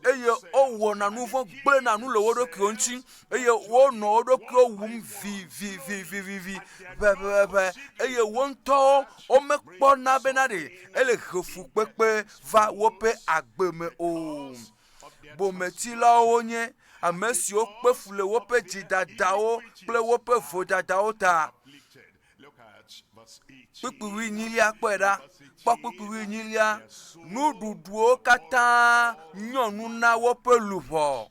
Eye wowɔna nu vɔ̃ gblẽna nu le wo ɖokuiwo ŋuti eye wonɔ wo ɖokuiwo wum vivivivivi, ʋɛʋɛʋɛ eye wo ŋutɔwo womekpɔna bena ɖe ele he fukpekpe va woƒe agbe me o. Bometsilawo wonye, ame siwo kpe fu le woƒe dzidadawo kple woƒe vodadawo ta. Kpukpui wuienyilia kpɔe ɖa. Kpɔ kpukpui wuienyilia. Nuɖuɖuwo katã nyɔ nu na woƒe luʋɔ.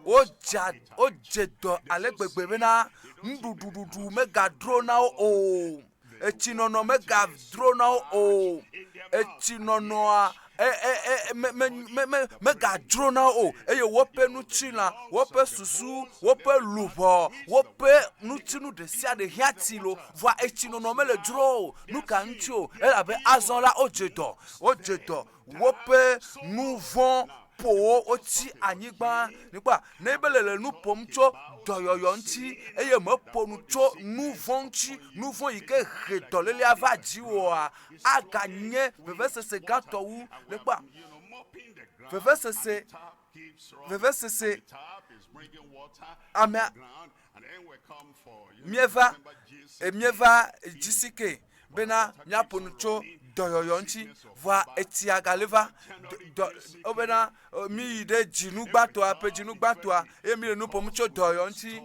Wodza wodze dɔ ale gbegbe bena nuɖuɖuɖuɖu megadro na wo o. Etsinɔnɔ megadro na wo o. Etsinɔnɔa e, e, e, me, me, me, me, megadzro na wo o eye woƒe ŋutilã, woƒe susu, woƒe luʋɔ, woƒe ŋutinu ɖe sia ɖe hiã tsi lo. Vɔa etsinɔnɔ mele dzro o. Nu ka ŋuti o? Elabe azɔ la wodze dɔ, wodze dɔ. Woƒe nu vɔ̃ ƒo wo wotsi anyigba. Mikpɔa, ne be le nu ƒom tso dɔyɔyɔ ŋuti eye meƒo nu tso nu vɔ̃ ŋuti, nu vɔ̃ yi ke he dɔlélea va dziwòa, aganye vevesese gãtɔ wu. Mikpɔa, vevesese, vevesese, amea, míeva, míeva GCK bena míaƒo nu tso dɔyɔyɔ ŋuti vɔa etsia gali va dɔ wobena míyi ɖe dzinu gbãtɔa ƒe dzinu gbãtɔa eye míle nu ƒom tso dɔyɔyɔ ŋuti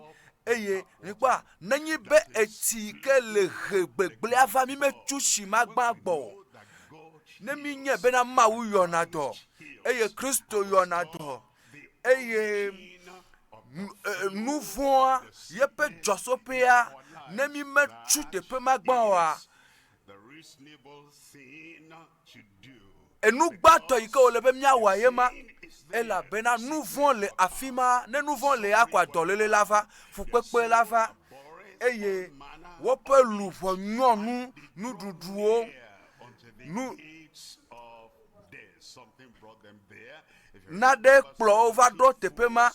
eye mikpɔa nenye be etsi yi ke le he gbegblẽa va mí metsu tsi ma gbã gbɔ o. Ne míenyae bena Mawu yɔna dɔ eye Kristo yɔna dɔ eye nu vɔ̃a yeƒe dzɔtsoƒea ne mi metsu teƒe ma gbã oa, enu gbãtɔ yi ke wòle be míawɔa ye ma elabena nu vɔ̃ le afi ma. Ne nu vɔ̃ le akɔa dɔléle la va, fukpekpe la va eye woƒe luʋɔ nyɔ nu nuɖuɖuwo nu. Naɖe kplɔ wo va ɖo teƒe ma.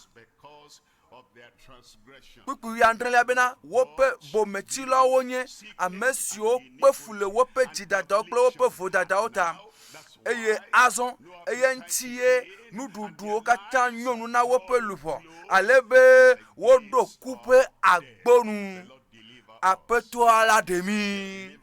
Kpukpui wuiadrelia bena, Woƒe bometsilawo wonye, ame siwo kpe fu le woƒe dzidadawo kple woƒe vodadawo ta. Eye azɔ eya ŋuti ye nuɖuɖuwo katã nyo nu na woƒe luʋɔ, ale be woɖo ku ƒe agbo nu. Aƒetɔa la ɖe mí.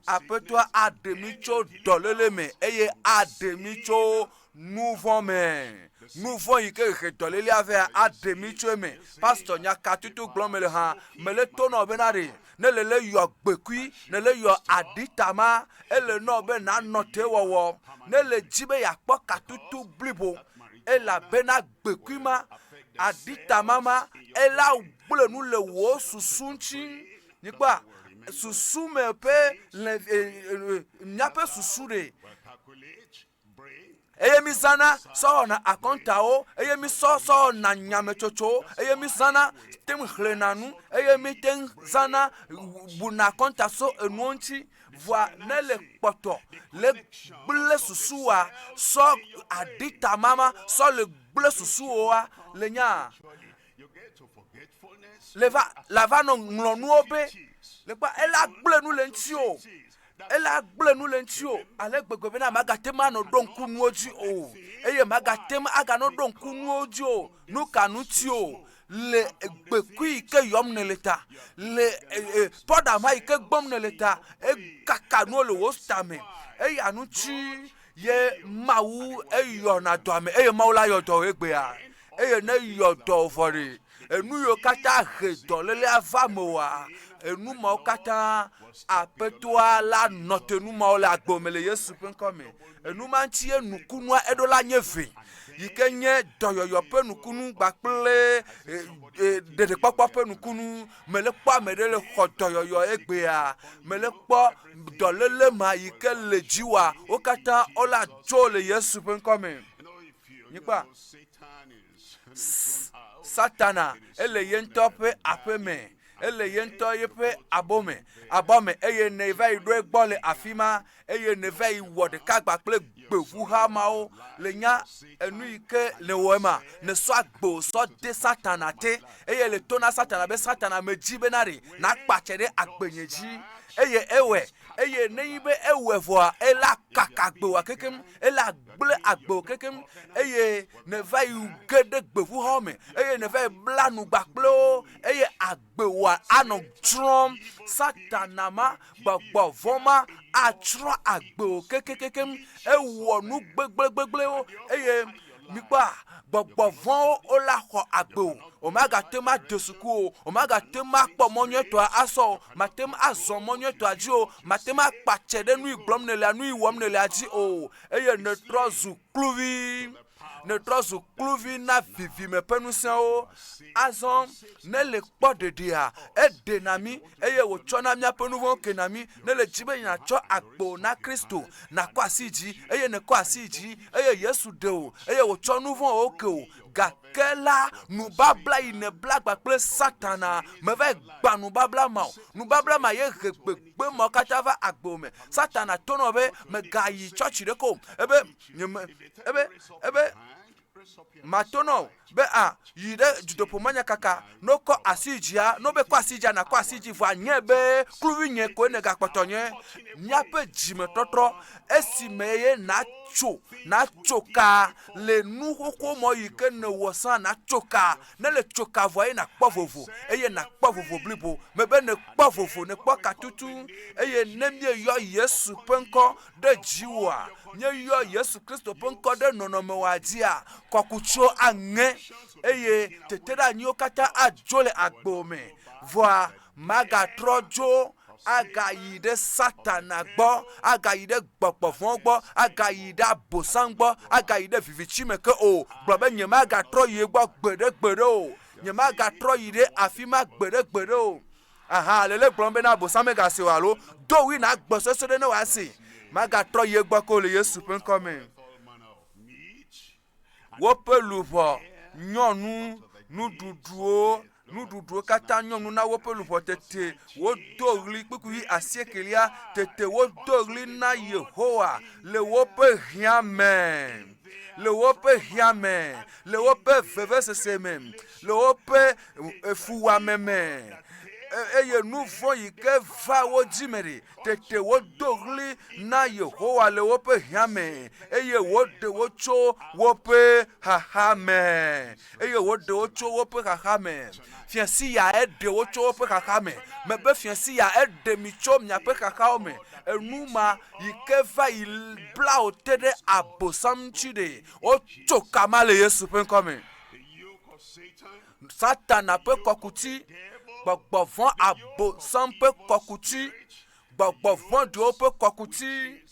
Aƒetɔa aɖe mí tso dɔléle me eye aɖe mí tso nu vɔ̃ me. Nu vɔ̃ yi ke he dɔlélea vɛa aɖe mí tso eme. Pastor nya ka tutu gblɔm mele hã? Mele to nɔ bena ɖe ne le le yɔ gbekui, ne le yɔ aɖita ma, ele nɔ be nanɔ te wɔwɔ. Ne le dzi be yeakpɔ katutu blibo elabena gbekui ma, aɖita ma ma, ela gblẽ nu le wò susu ŋuti. Mikpɔa, susu me ƒe le, e, e, míaƒe susu ɖe eye mízãna sɔ wɔna akɔntawo, eye mísɔ sɔ wɔna nyametsotsowo, eye mízãna te ŋu xlẽna nu, eye míte ŋu zãna buna akɔnta so enuwo ŋuti. Vɔa ne le kpɔtɔ le gblẽ susua sɔ aɖita mama sɔ le gblẽ susuwoa le nya le va lava nɔ ŋlɔ nuwo be le kpɔ ela gblẽ nu le ŋuti o ela gblẽ nu le ŋuti o ale gbegbe bena magate ŋu anɔ ɖo ŋku nuwo dzi o eye magate ŋu aganɔ ɖo ŋku nuwo dzi o nu ka ŋuti o le gbekui yi ke yɔm nèle ta, le pɔɖa ma yi ke gbɔm nèle ta, ekaka nuwo le wò tame. Eya ŋuti ye Mawu eyɔna dɔ ame eye Mawu la yɔ dɔ wò egbea. Eye ne eyɔ dɔ wò vɔ ɖe, enu yiwo katã he dɔlélea va mewòa, enu mawo katã Aƒetɔa la nɔ te nu mawo le agbe me le Yesu ƒe ŋkɔ me. Enu ma ŋuti ye nukunua eɖo la nye ve yi ke nye dɔyɔyɔ ƒe nukunu kpakple ɖeɖekpɔkpɔ ƒe nukunu. Mele kpɔ ame ɖe le xɔ dɔyɔyɔ egbea. Mele kpɔ dɔléle ma yi ke le dziwòa, wo katã wola dzo le Yesu ƒe ŋkɔ me. Ele ye ŋutɔ yeƒe abɔ me, abɔ me eye nèva yi ɖo egbɔ le afi ma eye nèva yi wɔ ɖeka gba kple gbevuha mawo le nya enu yi ke nèwɔ ema, nèsɔ agbe sɔ de Satana te eye le to na Satana be Satana medzi bena ɖe nakpa tse ɖe agbenye dzi eye ewɔe eye nenye be ewɔe vɔa ela kaka agbewòa kekem ela gblẽ agbewo kekem eye nèva yi ge ɖe gbevuhawo me eye nèva yi bla nu gba kple wo eye agbewoa anɔ tsrɔ̃m. Satana ma, gbɔgbɔ vɔ̃ ma atsrɔ̃ agbewo kekekekem. Ewɔ nu gbegblẽgbegblẽwo eye mikpɔa gbɔgbɔ vɔ̃wo wola xɔ agbewo. Womagate ŋu ade suku o, womagate ŋu akpɔ mɔ nyuietɔa asɔ o, mate ŋu azɔ mɔ nyuietɔa dzi o, mate ŋu akpa tse ɖe nu yi gblɔm nèlea, nu yi wɔm nèlea dzi o eye nètrɔ zu kluvi. Nètrɔ zu kluvi na vivime ƒe ŋusẽwo. Azɔ ne le kpɔ ɖeɖea, eɖena mí eye wòtsɔna míaƒe nu vɔ̃wo kena mí. Ne le dzi be yeatsɔ agbo na Kristo, nàkɔ asi dzi eye nèkɔ asi dzi eye Yesu ɖe wò eye wòtsɔ nu vɔ̃wo ke wò. Gake la, nubabla yi nèbla gba kple Satana meva yi gbã nubabla ma o. Nubabla ma ye he gbegbe mawo katã va agbewò me. Satana to nɔ be mègayi tsɔtsi ɖeke o. Ebe nyeme ebe ebe mato nɔ be a yi ɖe dutoƒo manyakaka ne wokɔ asi dzia ne wobe kɔ asi dzia nakɔ asi dzi vɔa nye be kluvi nye koe nègakpɔtɔ nye. Míaƒe dzimetɔtrɔ esime ye natso natso ka le nu xoxo mɔ yi ke nèwɔ sã natso ka. Ne le tso ka vɔa ye nakpɔ vovo eye nakpɔ vovo blibo. Mebe nèkpɔ vovo nèkpɔ ka tutu eye ne míeyɔ Yesu ƒe ŋkɔ ɖe dziwòa, míeyɔ Yesu Kristo ƒe ŋkɔ ɖe nɔnɔmewòa dzia, kɔkutsiwo aŋe eye teteɖeanyiwo katã adzo le agbewò me. Vɔa magatrɔ dzo agayi ɖe Satana gbɔ, agayi ɖe gbɔgbɔ vɔ̃wo gbɔ, agayi ɖe Abosam gbɔ, agayi ɖe viviti me ke o. Gblɔ be, Nyemagatrɔ yi egbɔ gbeɖegbeɖe o. Nyemagatrɔ yi ɖe afi ma gbeɖegbeɖe o. Aha, le lé gblɔm bena Abosam megase o alo do ɣli na gbe sesẽ ɖe ne wòase. Magatrɔ yi egbɔ ke o le Yesu ƒe ŋkɔ me. Woƒe luʋɔ nyɔ nu, nuɖuɖuwo, nuɖuɖuwo katã nyɔ nu na woƒe luʋɔ tete wodo ɣli kpukpui asiekelia tete wodo ɣli na Yehowa le woƒe hiã me, le woƒe hiã me, le woƒe vevesese me, le woƒe fuwɔame me eye nu vɔ̃ yi ke va wo dzi me ɖe, tete wodo ɣli na Yehowa le woƒe hiã me eye wòɖe wo tso woƒe xaxa me. Eye wòɖe wo tso woƒe xaxa me. Fia sia eɖe wo tso woƒe xaxa me. Mebe fia sia eɖe mi tso miaƒe xaxawo me. Enu ma yi ke va yi bla wò te ɖe Abosam ŋuti ɖe, wotso ka ma le Yesu ƒe ŋkɔ me. Satana ƒe kɔkuti, gbɔgbɔ vɔ̃ Abosam ƒe kɔkuti, gbɔgbɔ vɔ̃ɖiwo ƒe kɔkuti,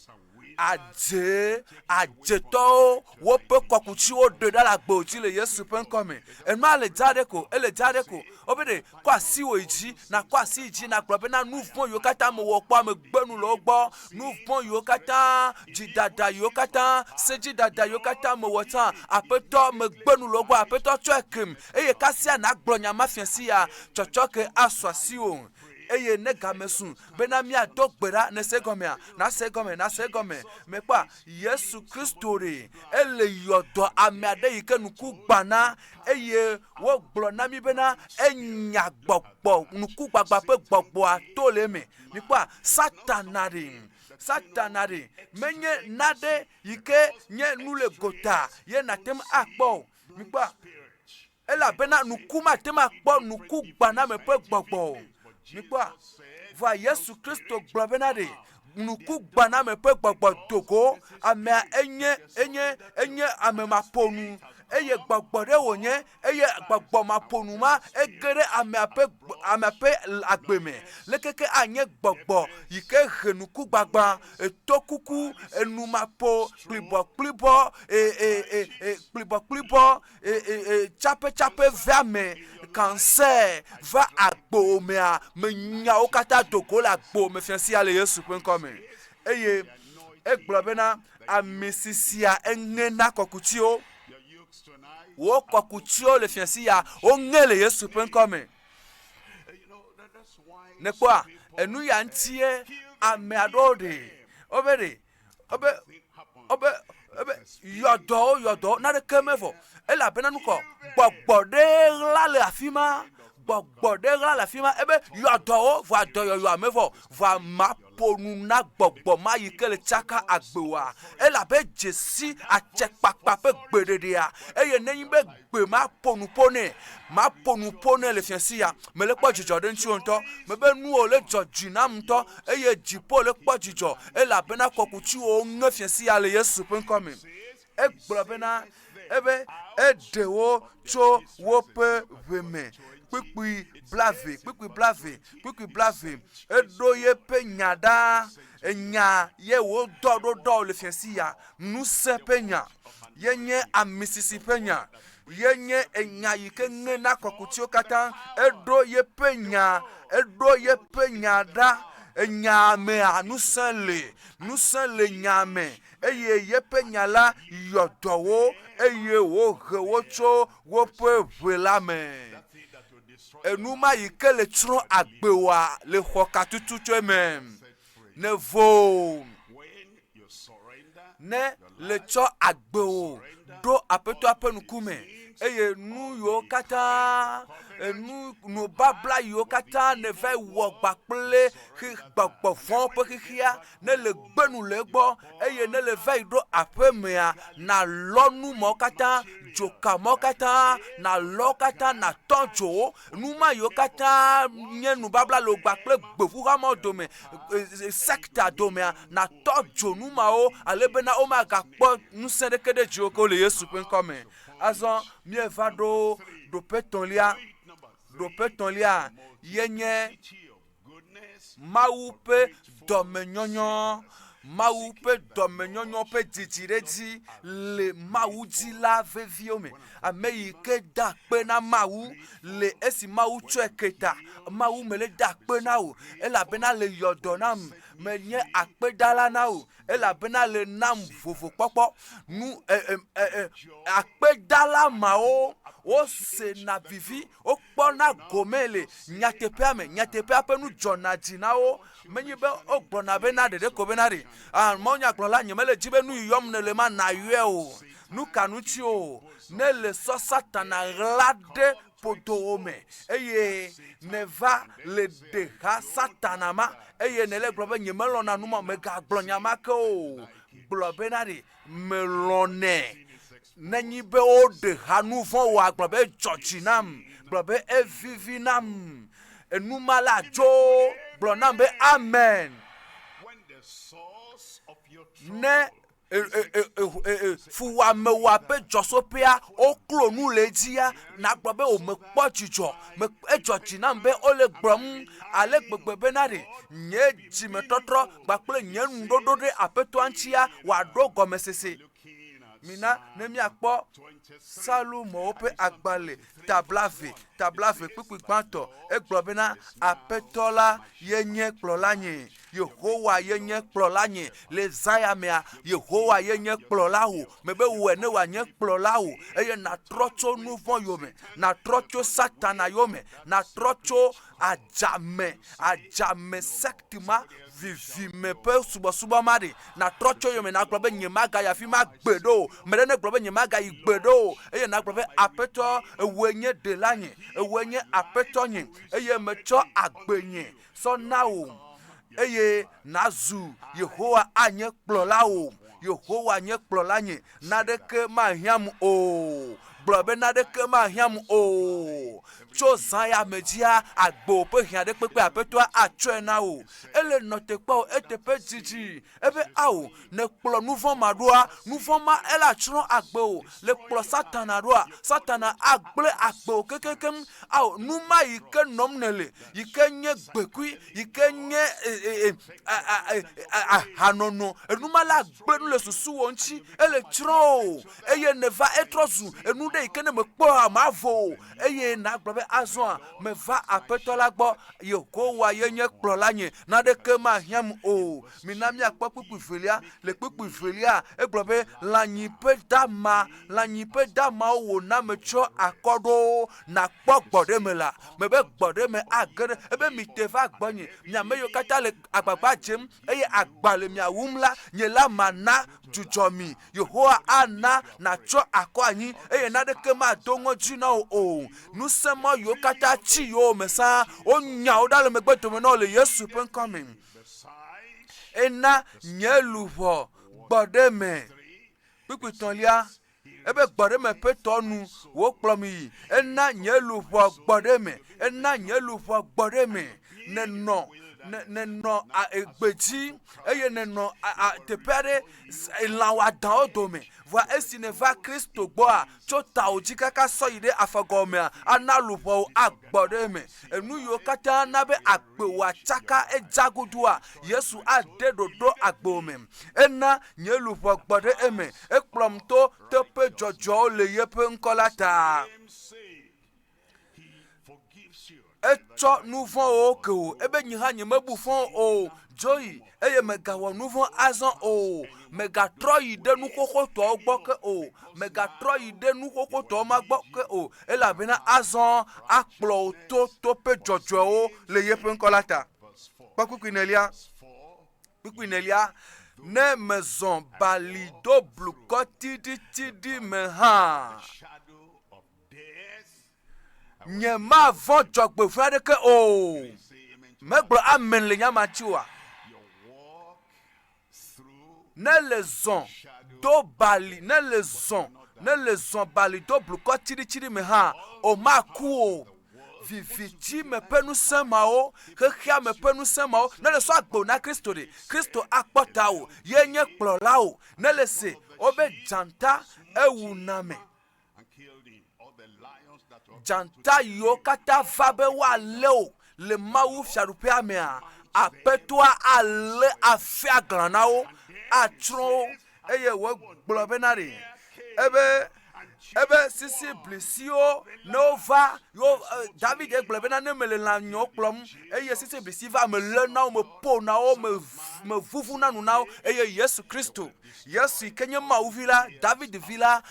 adze, adzetɔwo woƒe kɔkutiwo ɖe ɖa le agbewo dzi le Yesu ƒe ŋkɔ me. Enua le dza ɖe ko, ele dza ɖe ko. Wobe ɖe kɔ asi wò yi dzi, nakɔ asi yi dzi nagblɔ bena nu vɔ̃ yiwo katã mewɔ kpɔ megbe nu le wo gbɔ, nu vɔ̃ yiwo katã, dzidada yiwo katã, sedzidada yiwo katã mewɔ tsã, Aƒetɔ megbe nu le wo gbɔ, Aƒetɔ tsɔe kem. Eye kasia nàgblɔ nya ma fia sia, tsɔtsɔke asu asiwò. Eye ne game su bena míado gbe ɖa, nèse egɔmea? Nàse egɔme, nàse egɔme. Mekpɔa, Yesu Kristo ɖe, ele yɔ dɔ ame aɖe yi ke ŋku gbã na eye wogblɔ na mí bena enya gbɔgbɔ, ŋkugbagba ƒe gbɔgbɔa to le eme. Mikpɔa, Satana ɖe, Satana ɖe, menye nane yi ke nye nu le gota ye nàte ŋu akpɔ o. Mikpɔa, elabena ŋku mate ŋu akpɔ ŋkugbaname ƒe gbɔgbɔ o. Mikpɔa, vɔa Yesu Kristo gblɔ bena ɖe ŋkugbaname ƒe gbɔgbɔ do go amea enye enye enye ame maƒonu eye gbɔgbɔ ɖe wònye eye gbɔgbɔ maƒonu ma ege ɖe amea ƒe amea ƒe agbe me. Lekeke anye gbɔgbɔ yi ke he ŋkugbagba, etokuku, enumaƒo, kplibɔkplibɔ, e e e e kplibɔkplibɔ tsapetsape veame, cancer va agbo mea, menyawo katã do go le agbo me fia sia le Yesu ƒe ŋkɔ me. Eye egblɔ bena ami sisia eŋe na kɔkutiwo. Wo kɔkutiwo le fia sia woŋe le Yesu ƒe ŋkɔ me. Nèkpɔa, enu ya ŋutie ame aɖewo ɖe, wobe ɖe, wobe, wobe, wobe yɔdɔwo, yɔdɔwo, naneke mevɔ. Elabena nukɔ, gbɔgbɔ ɖe ɣla le afi ma, gbɔgbɔ ɖe ɣla le afi ma, ebe yɔdɔwo, vɔa dɔyɔyɔa mevɔ, vɔa maƒo nu na gbɔgbɔ ma yi ke le tsaka agbewoa, elabe dzesi atsɛkpakpa ƒe gbeɖeɖea, eye nenye be gbe maƒo nu ƒo nɛ, maƒo nu ƒo nɛ le fiasi ya. Mele kpɔ dzidzɔ ɖe ŋutiwò ŋutɔ. Mebe nuwò le dzɔ dzi nam ŋutɔ eye dziƒo le kpɔ dzidzɔ elabena kɔkutiwo ŋe fiasi ya le Yesu ƒe ŋkɔ me. Egblɔ bena ebe eɖe wo tso woƒe ʋe me. Kpukpui blave, kpukpui blave, kpukpui blave. Eɖo yeƒe nya ɖa. Enya ye wodɔ ɖo ɖɔ le fiasi ya. Ŋusẽ ƒe nya ye nye amisisi ƒe nya ye nye enya yi ke ŋe na kɔkutiwo katã. Eɖo yeƒe nya, eɖo yeƒe nya ɖa. Enya mea ŋusẽ le, ŋusẽ le nya me eye yeƒe nya la yɔ dɔ wo eye wòhe wo tso woƒe ʋe la me. Enu ma yi ke le tsrɔ̃ agbewoa le xɔ ka tutu tso eme. Nevo ne le tsɔ agbewò ɖo Aƒetɔa ƒe ŋkume eye nu yiwo katã enu nubabla yiwo katã nèva wɔ gba kple gbɔgbɔ vɔ̃ ƒe xexea ne le gbe nu le egbɔ eye ne le va yi ɖo aƒemea nàlɔ nu mawo katã dzoka mawo katã nàlɔ katã nàtɔ dzo wo. Nu ma yiwo katã nye nubabla le wò kple gbeƒuha mawo dome, sekta domea, nàtɔ dzo nu mawo ale bena womagakpɔ ŋusẽ ɖeke ɖe dziwò ke o le Yesu ƒe ŋkɔ me. Azɔ míeva ɖo ɖoƒe etɔ̃lia. Ɖoƒe etɔ̃lia ye nye Mawu ƒe dɔmenyɔnyɔ, Mawu ƒe dɔmenyɔnyɔ ƒe dzidziɖedzi le Mawu dzi la veviwo me. Ame yi ke da akpe na Mawu le esi Mawu tsɔe ke ta, Mawu mele da akpe na wò elabena le yɔ dɔ nam, menye akpedala na wò elabena le nam vovokpɔkpɔ. Nu e, e, e, e, akpedala mawo wosena vivi Wokpɔna gome le nyateƒea me. Nyateƒea ƒe nu dzɔna dzi na wo. Menye be wogblɔna bena ɖeɖe ko bena ɖe, ah, mawunyagblɔla, nyemele dzi be nu yi yɔm nèle ma nàyɔe o. Nu ka ŋuti o? Ne le sɔ Satana ɣla ɖe ƒodowò me eye nèva le ɖe ha Satana ma eye nèle gblɔ be nyemelɔ̃na nu ma o, mègagblɔ nya ma ke o. Gblɔ bena ɖe, Melɔ̃nɛ. Nenye be woɖe ha nu vɔ̃ wòa, gblɔ be edzɔ dzi nam. Gblɔ be evivi nam. Enu ma la dzo. Gblɔ nam be amen. Ne fuwɔamewòa ƒe dzɔsoƒea woklo nu le edzia, nàgblɔ be o mekpɔ dzidzɔ. Edzɔ dzi nam be wole gblɔm ale gbegbe bena ɖe nye dzimetɔtrɔ kpakple nye ŋuɖoɖo ɖe Aƒetɔa ŋutia wòaɖo gɔmesese. Mina ne míakpɔ Salomowo ƒe agbalẽ ta blave, ta blave kpukpui gbãtɔ. Egblɔ bena, Aƒetɔ la ye nye kplɔlanye. Yehowa ye nye kplɔlanye. Le zã ya mea, Yehowa ye nye kplɔlawò. Mebe wɔe ne wòanye kplɔlawò eye nàtrɔ tso nu vɔ̃ yome, nàtrɔ tso Satana yome, nàtrɔ tso adzame, adzame sect ma, vivime ƒe subɔsubɔ ma ɖe, nàtrɔ tso yome nàgblɔ be nyemagayi afi ma gbeɖe o. Ame ɖe negblɔ be nyemagayi gbeɖe o eye nàgblɔ be Aƒetɔ, ewòe nye ɖelanye, ewòe nye Aƒetɔnye eye metsɔ agbenye sɔ na wò eye nàzu Yehowa anye kplɔlawò. Yehowa nye kplɔlanye, Naneke mahiãm o. Gblɔ be naneke mahiãm o. Tso zã ya me dzia, agbe ƒe hiã ɖe kpekpe Aƒetɔa atsɔe na wò. Ele nɔ te kpɔ wò eteƒe didi. Ebe ao, nèkplɔ nu vɔ̃ ma ɖoa, nu vɔ̃ ma ele atsrɔ̃ agbe wò. Le kplɔ Satana ɖoa, Satana agblẽ agbe wò kekekeŋ. Ao, nu ma yi ke nɔm nèle, yi ke nye gbekui, yi ke nye ahanɔnɔ, enu ma la gblẽ nu le susuwò ŋuti, ele tsrɔ̃ o, eye nèva etrɔ zu enu. ɖe yi ke ne mekpɔa mavo o eye nàgblɔ be azɔa meva Aƒetɔ la gbɔ, Yehowa ye nye kplɔlanye, naneke mahiãm o. Mina míakpɔ kpukpui velia. Le kpukpui velia, egblɔ be, Lãnyi ƒe dama, lãnyi ƒe damawo wòna metsɔ akɔ ɖo. Nàkpɔ gbɔɖeme la, mebe gbɔɖeme age ɖe. Ebe mite va gbɔnye, mi ame yiwo katã le agbagba dzem eye agba le mia wum la, nye la mana dzudzɔ mi. Yehowa ana nàtsɔ akɔ anyi eye naneke mado ŋɔdzi na wò o. Ŋusẽ ma yiwo katã tsi yowòme sãa, wonya wo ɖa le megbe dome na wò le Yesu ƒe ŋkɔ me. Ena nye luʋɔ gbɔ ɖe eme. Kpukpui tɔ̃lia, ebe gbɔɖeme ƒe tɔ nu wòkplɔm yi. Ena nye luʋɔ gbɔ ɖe eme. Ena nye luʋɔ gbɔ ɖe eme. Nenɔ nenɔ gbedzi eye nenɔ teƒe aɖe lã wɔadãwo dome. Vɔa esi nèva Kristo gbɔa, tso tawò dzi kaka sɔ yi ɖe afɔgɔmea, ana luʋɔwò agbɔ ɖe eme. Enu yiwo katã na be agbe wòatsaka edza godua, Yesu ade ɖoɖo agbewò me. Ena nye luʋɔ gbɔ ɖe eme. Ekplɔm to teƒe dzɔdzɔewo le yeƒe ŋkɔ la ta. Etsɔ nu vɔ̃wo ke wò ebe nye hã nyemebu fɔ o. Dzo yi eye mègawɔ nu vɔ̃ azɔ o. Mègatrɔ yi ɖe nu xoxotɔwo gbɔ ke o. Mègatrɔ yi ɖe nu xoxotɔwo ma gbɔ ke o elabena azɔ akplɔ wò to toƒe dzɔdzɔewo le yeƒe ŋkɔ la ta. Kpɔ kpukpui nelia. Kpukpui nelia. Ne mezɔ bali do blukɔ tiɖitiɖi me hã. Nyemavɔ̃ dzɔgbevɔ̃e aɖeke o. Megblɔ amen le nya ma ŋuti oa? Ne le zɔ do bali, ne le zɔ, ne le zɔ bali do blukɔ tsiɖitsiɖi me hã, o maku o. Viviti me ƒe ŋusẽ mawo, xexea me ƒe ŋusẽ mawo, ne le sɔ agbe na Kristo ɖe, Kristo akpɔ tawò, ye nye kplɔlawò. Ne le se wobe dzata ewuna me. Dzata yiwo katã va be woalé wò le Mawu Fiaɖuƒea mea, Aƒetɔa alé afi aglã na wo, atsrɔ̃ wo, eye wògblɔ bena ɖe ebe ebe sisi blisiwo ne wova yo David gblɔ bena ne mele lãnyewo kplɔm eye sisi blisi va melé na wo, meƒo na wo, mevuvu na nu na wo eye Yesu Kristo Yesu yi ke nye Mawu vi la, David vi la,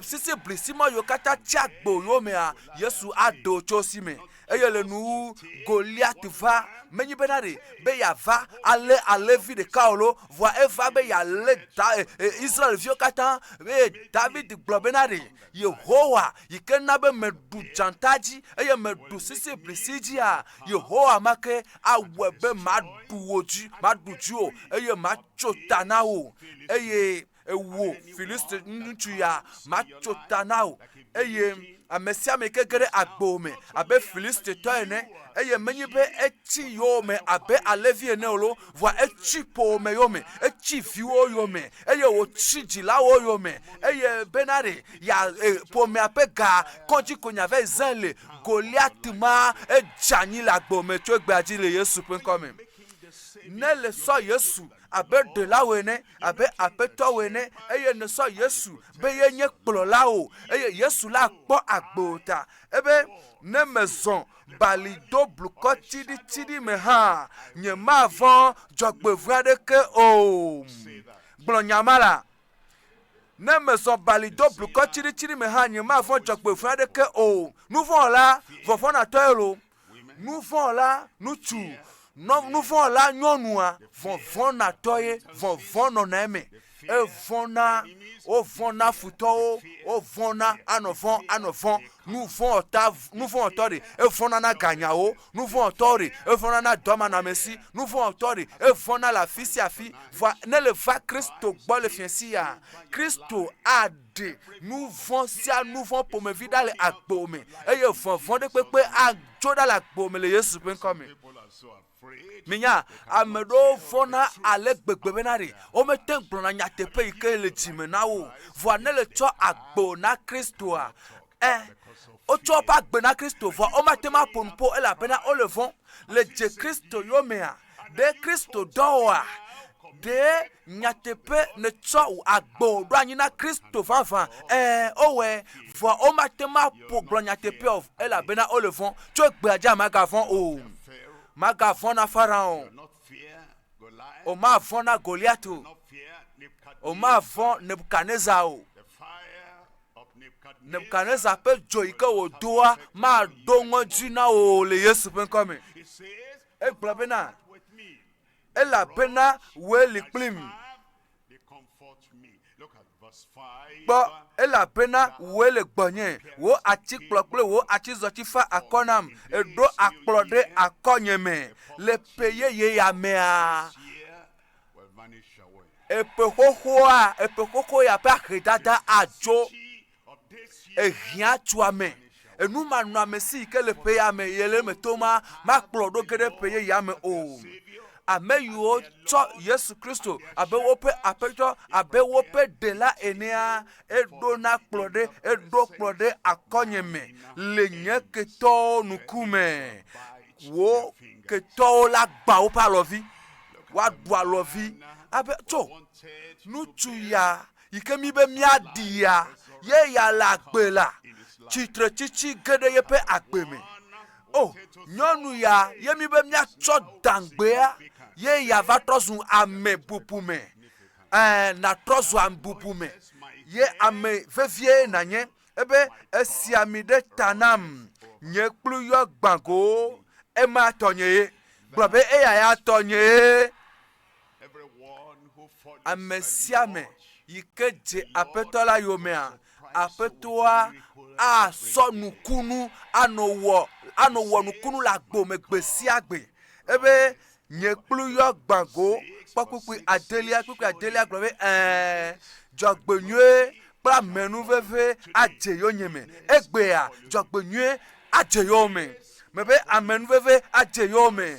sisi blisi ma yiwo katã tsi agbe yomea, Yesu aɖe wo tso si me. Eye le nuwu Goliat va, menye bena ɖe be yeava alé alẽvi ɖeka o lo, vɔa eva be yealé da, e, e, Israel-viwo katã. Eye David gblɔ bena ɖe Yehowa yi ke na be meɖu dzata dzi eye meɖu sisi blisi dzia, Yehowa ma ke awɔe be maɖu wò dzi, maɖu dziwò eye matso ta na wò. Eye ewò Filisti ŋutsu ya, matso ta na wò. Eye ame sia ame ke ge ɖe agbo me abe Filistitɔ ene, eye menye be etsi yowòme abe alẽvi ene o lo, vɔa etsi ƒowòme yome, etsi viwò yome, eye wòtsi dzilawo yome, eye bena ɖe ya e, ƒomea ƒe ga kɔdzi ko nya va zã le Goliat ma edze anyi le agbo me tso egbea dzi le Yesu ƒe ŋkɔ me. Ne le sɔ Yesu abe ɖelawo ene, abe aƒetɔwo ene, eye nèsɔ Yesu be yenye kplɔlawo, eye Yesu la kpɔ agbo ta, ebe ne mezɔ bali do blukɔ tsiɖitsiɖi me hã, nyemavɔ̃ dzɔgbevɔ̃e aɖeke o. Gblɔ nya ma la. Ne mezɔ bali do blukɔ tsiɖitsiɖi me hã, nyemavɔ̃ dzɔgbevɔ̃e aɖeke o. Nuvɔ̃wɔla vɔvɔ̃natɔe loo. Nuvɔ̃wɔla ŋutsu, nuvɔ̃wɔla nyɔnua vɔvɔ̃natɔ ye, vɔvɔ̃ nɔna eme. Evɔ̃na, wovɔ̃na futɔwo, wovɔ̃na anɔ vɔ̃, anɔ vɔ̃. Nuvɔ̃wɔta, nuvɔ̃wɔtɔ ɖe, evɔ̃na na ganyawo, nuvɔ̃wɔtɔ ɖe, evɔ̃na na dɔmanɔamesi, nuvɔ̃wɔtɔ ɖe, evɔ̃na le afi sia afi. Vɔa ne le va Kristo gbɔ le fiẽ sia, Kristo aɖe nuvɔ̃ sia nuvɔ̃ ƒomevi ɖa le agbewò me eye vɔvɔ̃ ɖe kpekpe adzo ɖa le agbewò me le Yesu ƒe ŋkɔ me. Minya, ame ɖewo vɔ̃na ale gbegbe bena ɖe womete ŋu gblɔna nyateƒe yi ke le dzime na wo o. Vɔa ne le tsɔ agbe na Kristoa, ɛ, wotsɔ woƒe agbe na Kristo, vɔa womate ŋu aƒo nu ƒo elabena wole vɔ̃m. Le dze Kristo yomea, ɖe Kristo dɔ woa? Ɖe nyateƒe nètsɔ wò agbe ɖo anyi na Kristo vavã? Ɛ̃, wowɔe. Vɔa womate ŋu aƒo gblɔ nyateƒea o elabena wole vɔ̃. Tso egbea dzia màgavɔ̃ o. Màgavɔ̃ na Farao o. Womavɔ̃ na Goliat o. Womavɔ̃ Nebukadnezar o. Nebukadnezar ƒe dzo yi ke wòdoa maɖo ŋɔdzi na wò o le Yesu ƒe ŋkɔ me. Egblɔ bena, elabena wòe li kplim. Kpɔ, elabena wòe le gbɔnye, wò atikplɔ kple wò atizɔti fa akɔ nam. Èɖo akplɔ ɖe akɔnye me le ƒe yeye ya mea. Eƒe xoxoa, eƒe xoxo ya ƒe ahedada adzo. Ehiã tsoame. Enumanɔamesi yi ke le ƒe ya me ye le eme toma makplɔ ɖo ge ɖe ƒe yeyea me o. Ame yiwo tsɔ Yesu Kristo abe woƒe Aƒetɔ, abe woƒe Ɖela enea, eɖona kplɔ ɖe, eɖo kplɔ ɖe akɔnye me le nye ketɔwo ŋkume. Wò ketɔwo la gbã woƒe alɔvi, woaɖu alɔvi abe tso ŋutsu ya yi ke míbe míaɖia ye ya le agbe la, tsitretsitsi ge ɖe yeƒe agbe me. O, nyɔnu ya ye míbe míatsɔ dangbea ye ya va trɔ zu ame bubu me. Ɛɛ, nàtrɔ zu ame bubu me. Ye ame vevie nànye. Ebe, esi ami ɖe ta nam, nye kplu yɔ gbã go. Ema tɔnye ye. Gblɔ be eya ya tɔnye ye. Ame sia ame yi ke dze Aƒetɔ la yomea, Aƒetɔa asɔ nukunu anɔ wɔ anɔ wɔ nukunu le agbo me gbe sia gbe. Ebe nye kplu yɔ gbã go. Kpɔ kpukpui adelia, kpukpui adelia gblɔ be ɛ̃, dzɔgbenyuie kple amenuveve adze yonyeme. Egbea dzɔgbenyuie adze yowòme. Mebe amenuveve adze yowòme.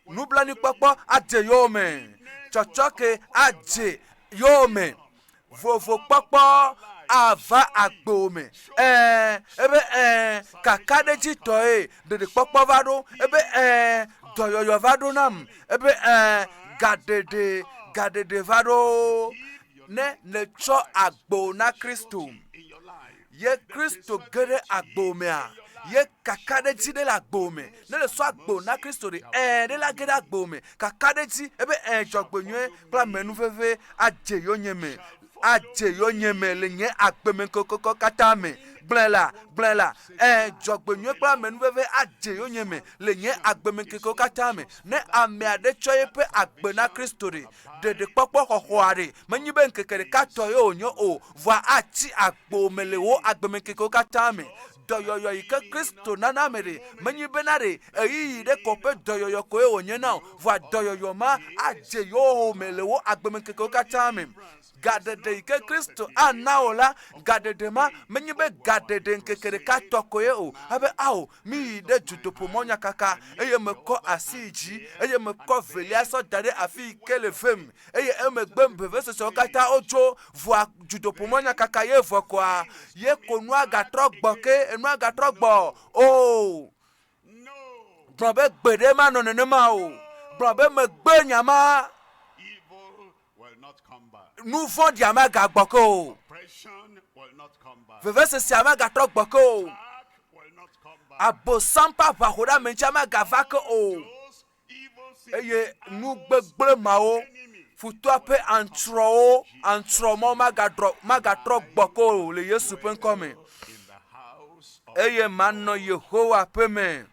Nublanuikpɔkpɔ adze yowòme. Tsɔtsɔke adze yowòme. Vovokpɔkpɔ ava agbewò me. Ɛ̃, ebe ɛ̃, kakaɖedzitɔe ɖeɖekpɔkpɔ va ɖo. Ebe ɛ̃, dɔyɔyɔ va ɖo nam. Ebe ɛ̃, gaɖeɖe, gaɖeɖe va ɖo. Ne nètsɔ agbewò na Kristo. Ye Kristo ge ɖe agbo mea, ye kakaɖedzi ɖe le agbo me. Ne le sɔ agbo na Kristo ɖe, ɛ̃ ɖe la ge ɖe agbo me. Kakaɖedzi ebe ɛ̃ dzɔgbenyuie kple amenuveve adze yonyeme, adze yonyeme le nye agbemeŋkekekɔ katã me. Gblɔe la, gblɔe la, ɛ̃ dzɔgbenyuie kple amenuveve adze yonyeme le nye agbemeŋkekewo katã me. Ne ame aɖe tsɔ eƒe agbe na Kristo ɖe, ɖeɖekpɔkpɔ xɔxɔa ɖe, menye be ŋkeke ɖeka tɔ ye wònye o, vɔa atsi agbo me le wò agbemeŋkekewo katã me. Dɔyɔyɔ yi ke Kristo nana ame ɖe, menye bena ɖe ɣeyiɣi ɖe ko ƒe dɔyɔyɔ koe wònye na o, vɔa dɔyɔyɔ ma adze yowòme le wò agbemeŋkekewo katã me. Gaɖeɖe yi ke Kristo ana wò la, gaɖeɖe ma menye be gaɖeɖe ŋkeke ɖeka tɔ koe o. Abe ao, míyi ɖe dutoƒo mɔnyakaka, eye mekɔ asi yi dzi, eye mekɔ velia sɔ da ɖe afi yi ke le vem, eye emegbe vevesesewo katã wotso, vɔa dutoƒo mɔnyakaka ye vɔ koa, ye ko nua gatrɔ gbɔ ke, enua gatrɔ gbɔ. Oo, gblɔ be gbeɖe manɔ nenema o. Gblɔ be megbe nya ma. Nu vɔ̃ɖia magagbɔ ke o. Vevesesea magatrɔ gbɔ ke o. Abosam ƒe aʋahoɖeameŋutia magava ke o. Eye nu gbegblẽ mawo, futɔa ƒe aŋutrɔwo, aŋutrɔ mawo magatrɔ, magatrɔ gbɔ ke o le Yesu ƒe ŋkɔ me. Eye manɔ Yehowa ƒe me.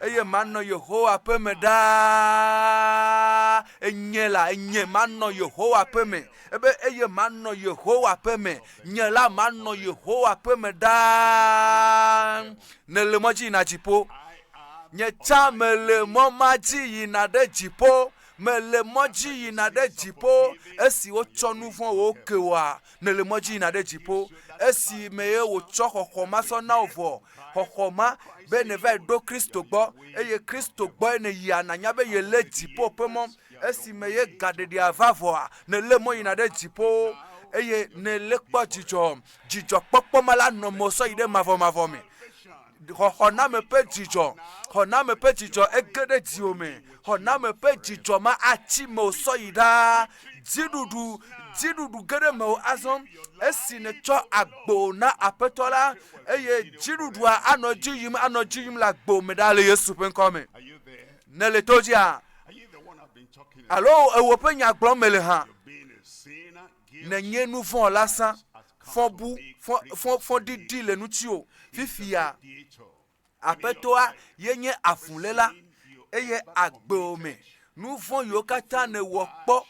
eye manɔ Yehowa ƒe me ɖaa. Enye la, enye manɔ Yehowa ƒe me. Ebe eye manɔ Yehowa ƒe me. Nye la manɔ Yehowa ƒe me ɖaa. Nèle mɔ dzi yina dziƒo. Nye tsã mele mɔ ma dzi yina ɖe dziƒo. Mele mɔ dzi yina ɖe dziƒo. Esi wotsɔ nu vɔ̃wo ke wòa, nèle mɔ dzi yina ɖe dziƒo. Esi me ye wòtsɔ xɔxɔ ma sɔ na wò vɔ, xɔxɔ ma be nèvae ɖo Kristo gbɔ, eye Kristo gbɔe nèyia, nànya be yelé dziƒo ƒe mɔ. Esime ye gaɖeɖea va vɔa, nèlé mɔ yina ɖe dziƒo, eye nèlé kpɔ dzidzɔ. Dzidzɔkpɔkpɔ ma la nɔ mewò sɔ yi ɖe mavɔmavɔ me. Xɔxɔname ƒe dzidzɔ, xɔname ƒe dzidzɔ ege ɖe dziwò me. Xɔname ƒe dzidzɔ ma atsi mewò sɔyi ɖaa. Dziɖuɖu, dziɖuɖu ge ɖe mewò azɔ esi nètsɔ agbo na Aƒetɔ la eye dziɖuɖua anɔ edzi yim, anɔ edzi yim le agbo me ɖaa le Yesu ƒe ŋkɔ me. Nèle to dzia? Alo ewò ƒe nya gblɔm mele hã? Nènye nuvɔ̃wɔla sã, fɔbu, fɔ, fɔ, fɔɖiɖi le ŋutiwò. Fifia, Aƒetɔa ye nye avuléla eye agbewò me nu vɔ̃ yiwo katã nèwɔ kpɔ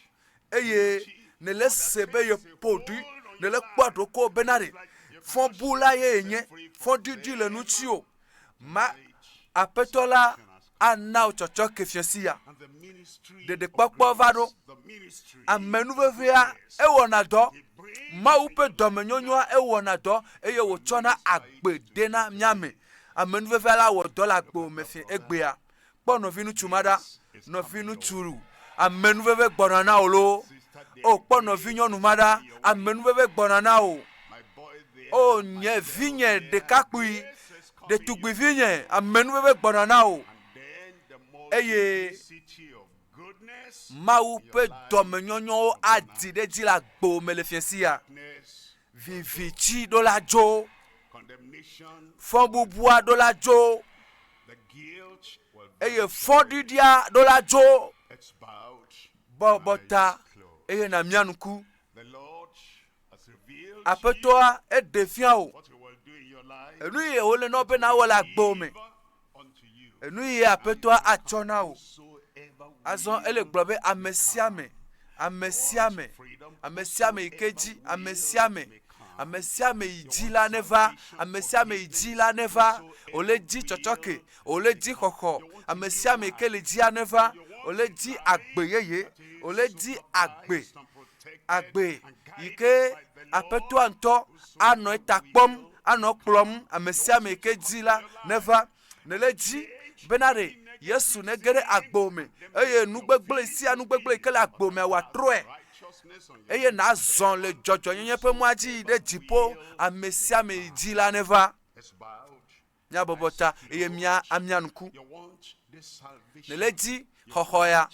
eye nèle se be yeƒo ɖi, nèle kpɔ ɖokuiwò bena ɖe fɔbula ye yenye, fɔɖiɖi le ŋutiwò. Ma Aƒetɔ la ana wò tsɔtsɔke fiẽ sia. Ɖeɖekpɔkpɔ va ɖo. Amenuvevea ewɔna dɔ. Mawu ƒe dɔmenyonyoa ewɔna dɔ eye wòtsɔna agbe dena mía me. Amenuvevea la wɔ dɔ le agbewò me fiẽ egbea. Kpɔ nɔviŋutsu ma ɖa. Nɔviŋutsu, amenuveve gbɔna na wò loo. O, kpɔ nɔvinyɔnu ma ɖa. Amenuveve gbɔna na wò. O, nye vinye ɖekakpui, ɖetugbivinye, amenuveve gbɔna na wò. Eye Mawu ƒe dɔmenyɔnyɔwo adzi ɖe edzi le agbewò me le fiẽ sia. Viviti ɖo la dzo. Fɔbubua ɖo la dzo. Eye fɔɖiɖia ɖo la dzo. Bɔbɔ ta eye nàmia ŋku. Aƒetɔa eɖe fia wò enu yi wòle na wò be nawɔ le agbewò me. Enu yi Aƒetɔa atsɔ na wò. Azɔ ele gblɔ be ame sia ame, ame sia ame, ame sia ame yi ke dzi, ame sia ame, ame sia ame yi dzi la neva, ame sia ame yi dzi la neva. Wòle dzi tsɔtsɔke, wòle dzi xɔxɔ. Ame sia ame yi ke le dzia neva. Wòle dzi agbe yeye, wòle dzi agbe, agbe yi ke Aƒetɔa ŋutɔ anɔ eta kpɔm, anɔ kplɔm. Ame sia ame yi ke dzi la neva. Nèle dzi bena ɖe Yesu nege ɖe agbewò me eye nu gbegblẽ sia nu gbegblẽ yi ke le agbewò mea wòatrɔe eye nàzɔ le dzɔdzɔnyenye ƒe mɔa dzi yi ɖe dziƒo. Ame sia ame yi dzi la neva. Míabɔbɔ ta eye mía amia ŋku. Nèle dzi xɔxɔ ya.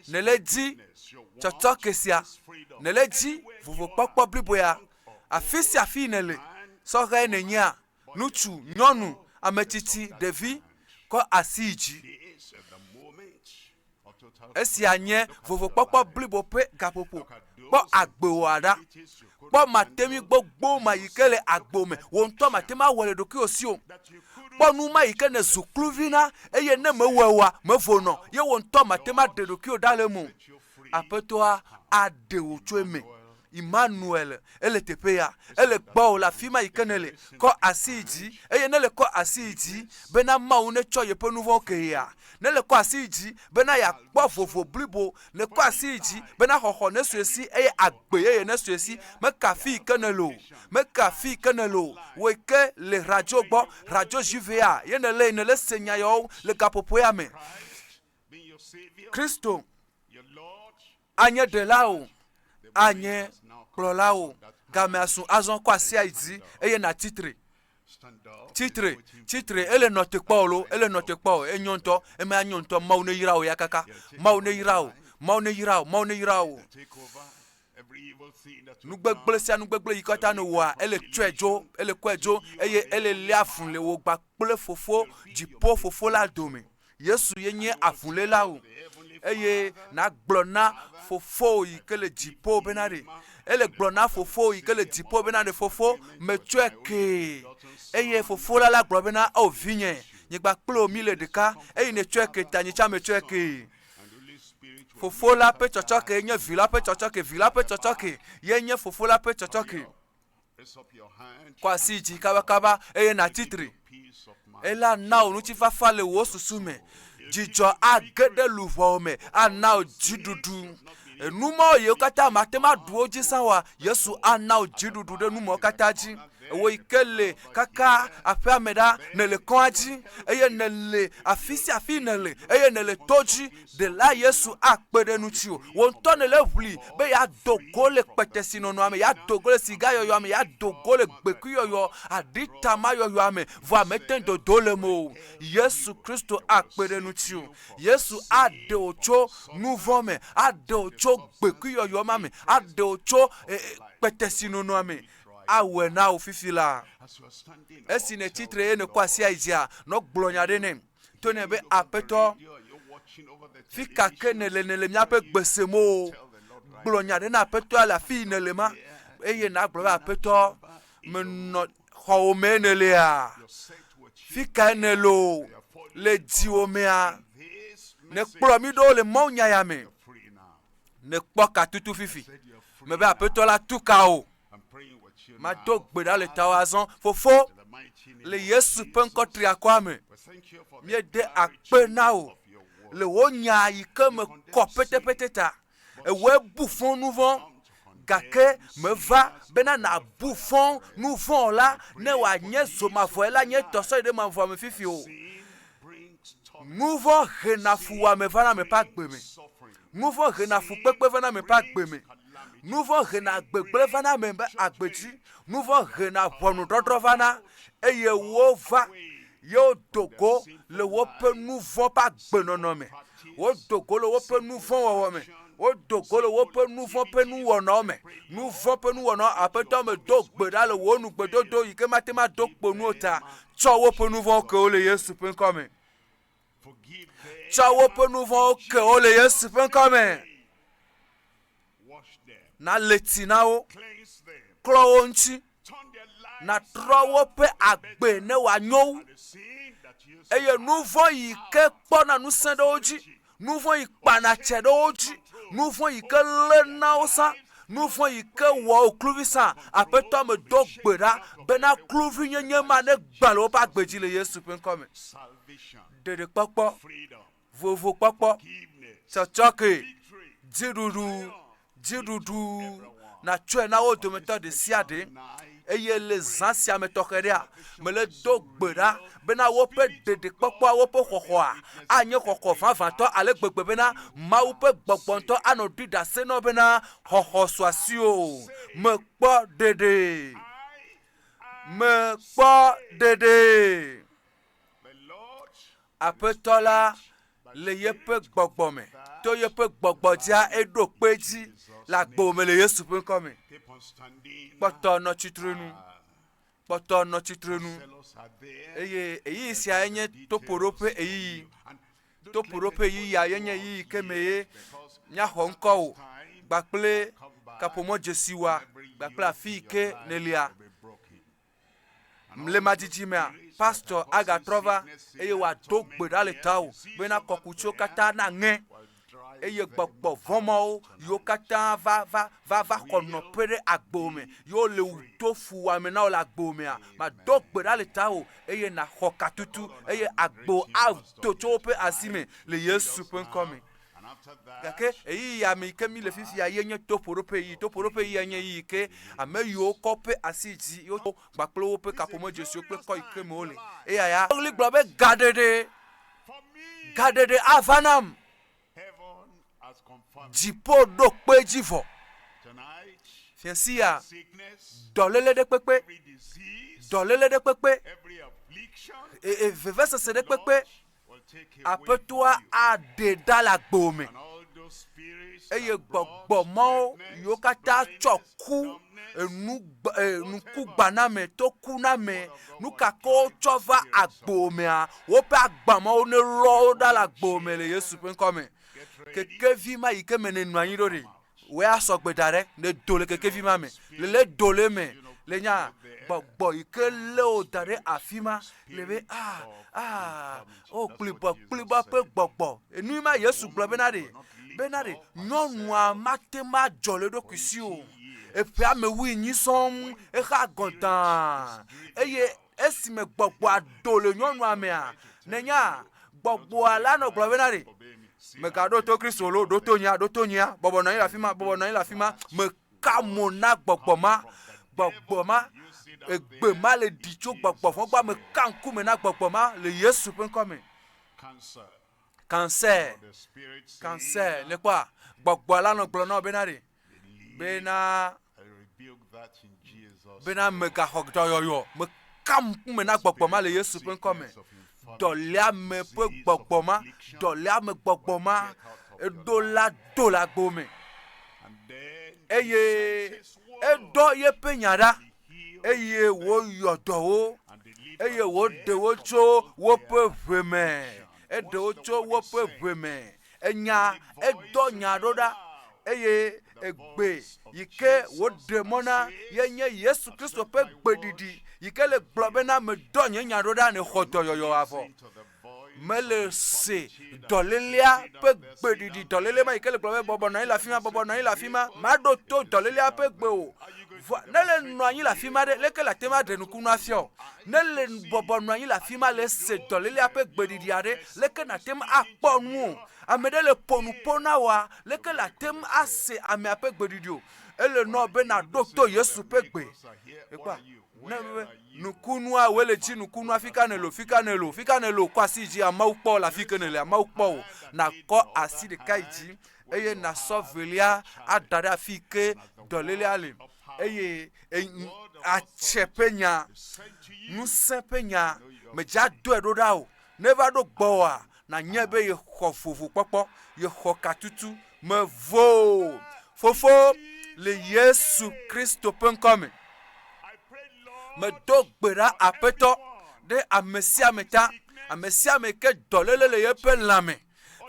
Nèle dzi tsɔtsɔke sia. Nèle dzi vovokpɔkpɔ blibo ya. Afi sia afi yi nèle, sɔhɛ nènyea, Ŋutsu, nyɔnu, ame tsitsi, ɖevi, kɔ asi yi dzi. Esia nye vovokpɔkpɔ blibo ƒe gaƒoƒo. Kpɔ agbewòa ɖa. Kpɔ matemi gbogbo ma yi ke le agbo me. Wò ŋutɔ mate ŋu awɔ le ɖokuiwò si o. Kpɔ nu ma yi ke nèzu kluvi na eye ne mewɔe oa, mevonɔ ye wò ŋutɔ mate ŋu aɖe ɖokuiwò ɖa le eme o. Aƒetɔa aɖe wò tso eme. Immanuel, ele teƒe ya. Ele gbɔwò le afi ma yi ke nèle. Kɔ asi yi dzi. Eye ne le kɔ asi yi dzi bena Mawu netsɔ yeƒe nu vɔ̃wo ke yea? Ne le kɔ asi yi dzi bena yeakpɔ vovo blibo. Ne kɔ asi yi dzi bena xɔxɔ nesu esi eye agbe yeye nesu esi. Meka afi yi ke nèle o. Meka afi yi ke nèle o. Wò yi ke le radio gbɔ, radio JVA ye nèle yi nèle se nya yawo le gaƒoƒo ya me. Kristo anye ɖela o, anye kplɔla o. Gamea su azɔ kɔ asi ayi dzi eye nàtsi tre. Tsi tre, tsi tre, ele nɔ te kpɔ o lo, ele nɔ te kpɔ o, enyo ŋutɔ, eme anyo ŋutɔ, Mawu neyra wò ya kaka. Mawu neyra wò, Mawu neyra wò, Mawu neyra wò. Nugbegblẽ sia nugbegblẽ yi katã nèwɔa, ele tsɔe dzo, ele kɔe dzo eye ele léa avu le wò gba kple Fofo, dziƒo Fofo la dome. Yesu ye nye avuléla o. Eye nàgblɔ na Fofowò yi ke le dziƒo bena ɖe, ele gblɔ na Fofowò yi ke le dziƒo bena ɖe, Fofo, metsɔe kee. Eye Fofo la la gblɔ bena, O vinye, nye gba kple wò míle ɖeka, eye nètsɔe ke ta nye tsã metsɔe kee. Fofo la ƒe tsɔtsɔke nye Vi la ƒe tsɔtsɔke, Vi la ƒe tsɔtsɔke ye nye Fofo la ƒe tsɔtsɔke. Kɔ asi dzi kabakaba eye nàtsi tre. Ela na wò ŋutifafa le wò susu me. Dzidzɔ age ɖe luʋɔwò me, ana wò dziɖuɖu. Enu mawo yiwo katã mate ŋu aɖu wo dzi sã oa, Yesu ana wò dziɖuɖu ɖe nu mawo katã dzi. Ewò yi ke le kaka aƒea me ɖa, nèle kɔa dzi, eye nèle afi sia afi nèle, eye nèle to dzi, Ɖela Yesu akpe ɖe ŋutiwò. Wò ŋutɔ nèle ʋli be yeado go le kpetesinɔnɔa me, yeado go le sigayɔyɔa me, yeado go le gbekuiyɔyɔ, aɖitamayɔyɔa me, vɔa mete ŋu dodo le eme o. Yesu Kristo akpe ɖe ŋutiwò. Yesu aɖe wò tso nu vɔ̃ me, aɖe wò tso gbekuiyɔyɔ ma me, aɖe wò tso kpetesinɔnɔa me. Awɔe na wò fifi laa. Esi nètsi tre eye nèkɔ asi yi dzia, nɔ gblɔ nya ɖe nɛ. To nɛ be, Aƒetɔ, fi ka ke nèle nèle míaƒe gbe sem o? Gblɔ nya ɖe na Aƒetɔa le afi yi nèle ma eye nàgblɔ be, Aƒetɔ, menɔ xɔwò mee nèlea? Fi kae nèle o? Le dziwò mea? Nèkplɔ mí ɖo le mawunya ya me. Nèkpɔ katutu fifi. Mebe Aƒetɔ la tu ka wò. Mado gbe ɖa le tawò azɔ. Fofo, le Yesu ƒe ŋkɔ triakɔa me, míede akpe na wò le wò nya yi ke me kɔ petepete ta. Ewɔe bu fɔ nu vɔ̃, gake meva bena nàbu fɔ nu vɔ̃ la ne wòanye zomavɔe la nye tɔ sɔ yi ɖe mavɔa me fifi o. Nu vɔ̃ hena fuwɔame vana ame ƒe agbe me. Nu vɔ̃ hena fukpekpe vana ame ƒe agbe me. Nu vɔ̃ hena gbegblẽ vana ame ƒe agbe dzi. Nu vɔ̃ hena ʋɔnudɔdrɔ̃ vana eye wova ye wodo go le woƒe nu vɔ̃ ƒe agbenɔnɔ me. Wodo go le woƒe nu vɔ̃ wɔwɔ me. Wodo go le woƒe nu vɔ̃ ƒe nuwɔnawo me. Nu vɔ̃ ƒe nuwɔnawo, Aƒetɔ medo gbe ɖa le wò nugbedodo yi ke mate ŋu ado kpo nu o ta. Tsɔ woƒe nu vɔ̃wo ke wo le Yesu ƒe ŋkɔ me. Tsɔ woƒe nu vɔ̃wo ke wo le Yesu ƒe ŋkɔ me. Nale tsi na wo, klɔ wo ŋuti, natrɔ woƒe agbe ne wòanyo wu. Eye nu vɔ̃ yi ke kpɔna ŋusẽ ɖe wo dzi, nu vɔ̃ yi kpana tse ɖe wo dzi, nu vɔ̃ yi ke léna wo sã, nu vɔ̃ yi ke wɔ wo kluvi sã, Aƒetɔ medo gbe ɖa bena kluvinyenye ma negbã le woƒe agbe dzi le Yesu ƒe ŋkɔ me. Ɖeɖekpɔkpɔ, vovokpɔkpɔ, tsɔtsɔke, dziɖuɖu, dziɖuɖu nàtsɔe na wo dometɔ ɖesiaɖe. Eye le zã sia me tɔxɛ ɖea, mele do gbe ɖa bena woƒe ɖeɖekpɔkpɔa, woƒe xɔxɔa anye xɔxɔ vavãtɔ ale gbegbe bena Mawu ƒe gbɔgbɔ ŋutɔ anɔ ɖi ɖase na wo bena xɔxɔ su asiwò. Mekpɔ ɖeɖe. Mekpɔ ɖeɖe. Aƒetɔ la le yeƒe gbɔgbɔ me. To yeƒe gbɔgbɔ dzia, eɖo kpe edzi le agbo me le Yesu ƒe ŋkɔ me. Kpɔtɔ nɔ tsitrenu. Kpɔtɔ nɔ tsitrenu. Eye ɣeyiɣi sia enye toƒoɖoƒe ɣeyiɣi. Toƒoɖoƒe ɣeyiɣia ye nye ɣeyiɣi ke me ye míaxɔ ŋkɔ wò kpakple kaƒomɔdzesiwòa kpakple afi yi ke nèlia. Le madzidzi mea, pastɔ agatrɔ va eye wòado gbe ɖa le tawò bena kɔkutsiwo katã naŋe eye gbɔgbɔ vɔ̃ mawo yiwo katã va va va va xɔ nɔƒe ɖe agbo me yiwo le wu to fuwɔame na wò le agbo mea, mado gbe ɖa le tawò eye nàxɔ katutu eye agbo ado tso woƒe asi me le Yesu ƒe ŋkɔ me. Gake ɣeyiɣi ya me yi ke míle fifia ye nye toƒoɖoƒe ɣeyiɣi. Toƒoɖoƒe ɣeyiɣia nye ɣeyiɣi ke ame yiwo kɔ woƒe asi dzi ye wotsɔ kpakple woƒe kaƒomedzesiwo kple kɔ yi ke me wole. Eya ya ɣli gblɔ be gaɖeɖe, gaɖeɖe ava nam. Dziƒo ɖo kpe edzi vɔ. Fiasi ya dɔléle ɖe kpekpe, dɔléle ɖe kpekpe, vevesese ɖe kpekpe Aƒetɔa aɖe ɖa le agbo me eye gbɔgbɔ mawo yiwo katã tsɔ ku enu nukugbaname tokuname nu ka ke wotsɔ va agbo mea woƒe agba mawo nelɔ wo ɖa le agbo me le Yesu ƒe ŋkɔ me. Kekevi ma yi ke me nènɔ anyi ɖo ɖe wòe asɔ gbe da ɖe ne do le kekevi ma me le le do le eme le nya gbɔgbɔ yi ke lé wò da ɖe afi ma le be a a o kplibɔ kplibɔ ƒe gbɔgbɔ enu ma Yesu gblɔ bena ɖe bena ɖe nyɔnua mate ma dzɔ le eɖokui si o eƒe ame wuienyi sɔŋ exa gɔdãa eye esime gbɔgbɔa do le nyɔnua mea nenya gbɔgbɔa la nɔ gblɔ bena ɖe Mègaɖo to Kristo loo, ɖo to nyea, ɖo to nyea, bɔbɔ nɔ anyi le afi ma, bɔbɔ nɔ anyi le afi ma. Meka mo na gbɔgbɔ ma, gbɔgbɔ ma. Egbe ma le ɖi tso gbɔgbɔ vɔ̃ gbɔ. Meka ŋkume na gbɔgbɔ ma le Yesu ƒe ŋkɔ me. Cancer, cancer, ne kpɔa, gbɔgbɔ la nɔ gblɔ na wò bena ɖe, bena, bena megaxɔ dɔyɔyɔ. Meka ŋkume na gbɔgbɔ ma le Yesu ƒe ŋkɔ me. Dɔléame ƒe gbɔgbɔ ma, dɔléame gbɔgbɔ ma, eɖo la do le agbo me. Eye eɖɔ yeƒe nya ɖa, eye wòyɔ dɔ wo, eye wòɖe wo tso woƒe ʋe me. Eɖe wo tso woƒe ʋe me. Enya, edɔ nya ɖo ɖa, eye egbe yi ke wòɖe mɔ na ye nye Yesu Kristo ƒe gbeɖiɖi yi ke le gblɔ bena, Medɔ nye nya ɖo ɖa ne xɔ dɔyɔyɔ avɔ. Mele se dɔlélea ƒe gbeɖiɖi, dɔléle ma yi ke le gblɔ be, Bɔbɔ nɔ anyi le afi ma, bɔbɔ nɔ anyi le afi ma. Maɖo to dɔlélea ƒe gbe o. Vɔa ne le nɔ anyi le afi ma ɖe, leke le ate ŋu aɖe nukunu afia o? Ne le bɔbɔ nɔ anyi le afi ma le se dɔlélea ƒe gbeɖiɖi aɖe, leke nàte ŋu akpɔ nu o? Ame ɖe le ƒo nu ƒo na wòa, leke le ate ŋu ase amea ƒe gbeɖiɖi o? Ele nɔ be nàɖo to Yesu ƒe gbe. Ekpɔa? Ne be nukunua wòe le dzi nukunua fika nèle o, fika nèle o, fika nèle o, kɔ asi yi dzi, amewo kpɔ wò le afi ke nèle, amewo kpɔ wò. Nàkɔ asi ɖeka yi dzi eye nàsɔ velia ada ɖe afi ke dɔlélea le eye atse ƒe nya, ŋusẽ ƒe nya, mèdze adoe ɖo ɖa o. Ne eva ɖo gbɔwòa, nànyae be yexɔ vovokpɔkpɔ, yexɔ katutu. Mevo o. Fofo, le Yesu Kristo ƒe ŋkɔ me, medo gbe ɖa Aƒetɔ ɖe ame sia ame ta, ame sia ame ke dɔléle le yeƒe lãme,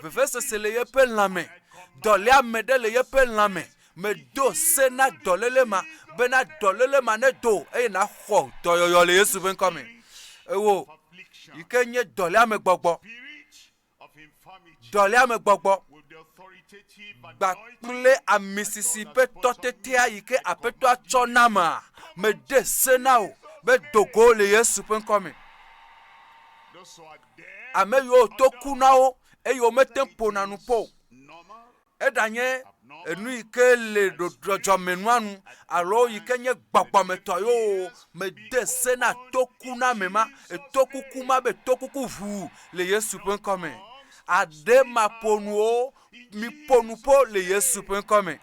vevesese le yeƒe lãme, dɔléame ɖe le yeƒe lãme. Medo se na dɔléle ma bena dɔléle ma nedo eye nàxɔ dɔyɔyɔ le Yesu ƒe ŋkɔ me. Ewò yi ke nye dɔléame gbɔgbɔ, dɔléame gbɔgbɔ kpakple amisisi ƒe tɔtetea yi ke Aƒetɔa tsɔ nama, mede se na wò be do go le Yesu ƒe ŋkɔ me. Ame yiwo to ku na wo eye womete ŋu ƒona nu ƒo o. Eɖanye enu yi ke le dzɔdzɔmenua nu alo yi ke nye gbɔgbɔmetɔ ye o, mede se na toku na ame ma, etokuku ma be tokuku ʋuu le Yesu ƒe ŋkɔ me. Aɖe maƒonuwo, miƒo nu ƒo le Yesu ƒe ŋkɔ me.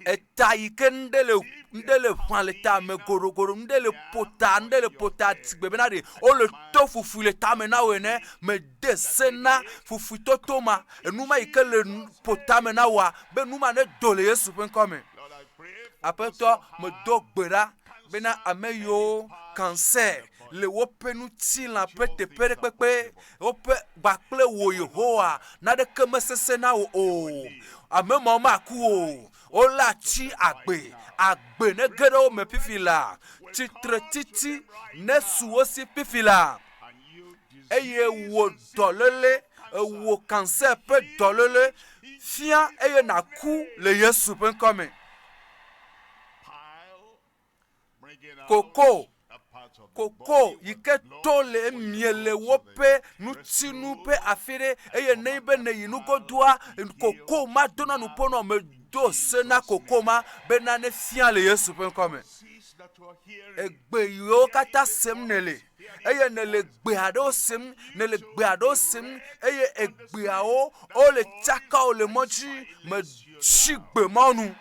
Eta yi ke nuɖe le nuɖe le ʋã le ta me goɖogoɖo, nuɖe le ƒo ta, nuɖe le ƒo ta sigbe bena ɖe wole to fufui le tame na wò ene. Mede se na fufuitoto ma, enu ma yi ke le ƒo tame na wòa be nu ma nedo le Yesu ƒe ŋkɔ me. Aƒetɔ, medo gbe ɖa bena ame yiwo cancer le woƒe ŋutilã ƒe teƒe ɖe kpekpe Woƒe kpakple wò Yehowa, naneke mesesẽ na wò o. Ame mawo maku o. Wolé tsi agbe. Agbe nege ɖe wo me fifi laa. Tsitretsitsi nesu wo si fifi laa. Eye wò dɔléle, wò kanser ƒe dɔléle fia eye nàku le Yesu ƒe ŋkɔ me. Koko, koko yi ke to le emie le woƒe ŋutinu ƒe afi ɖe eye ne be neyi nugodoa, koko ma dona nuƒo nɔ medo se na koko ma bena nefia le Yesu ƒe ŋkɔ me. Egbe yiwo katã sem nèle eye nèle gbe aɖewo sem, nèle gbe aɖewo sem eye egbeawo wole tsaka wò le mɔ dzi, metsi gbe mawo nu.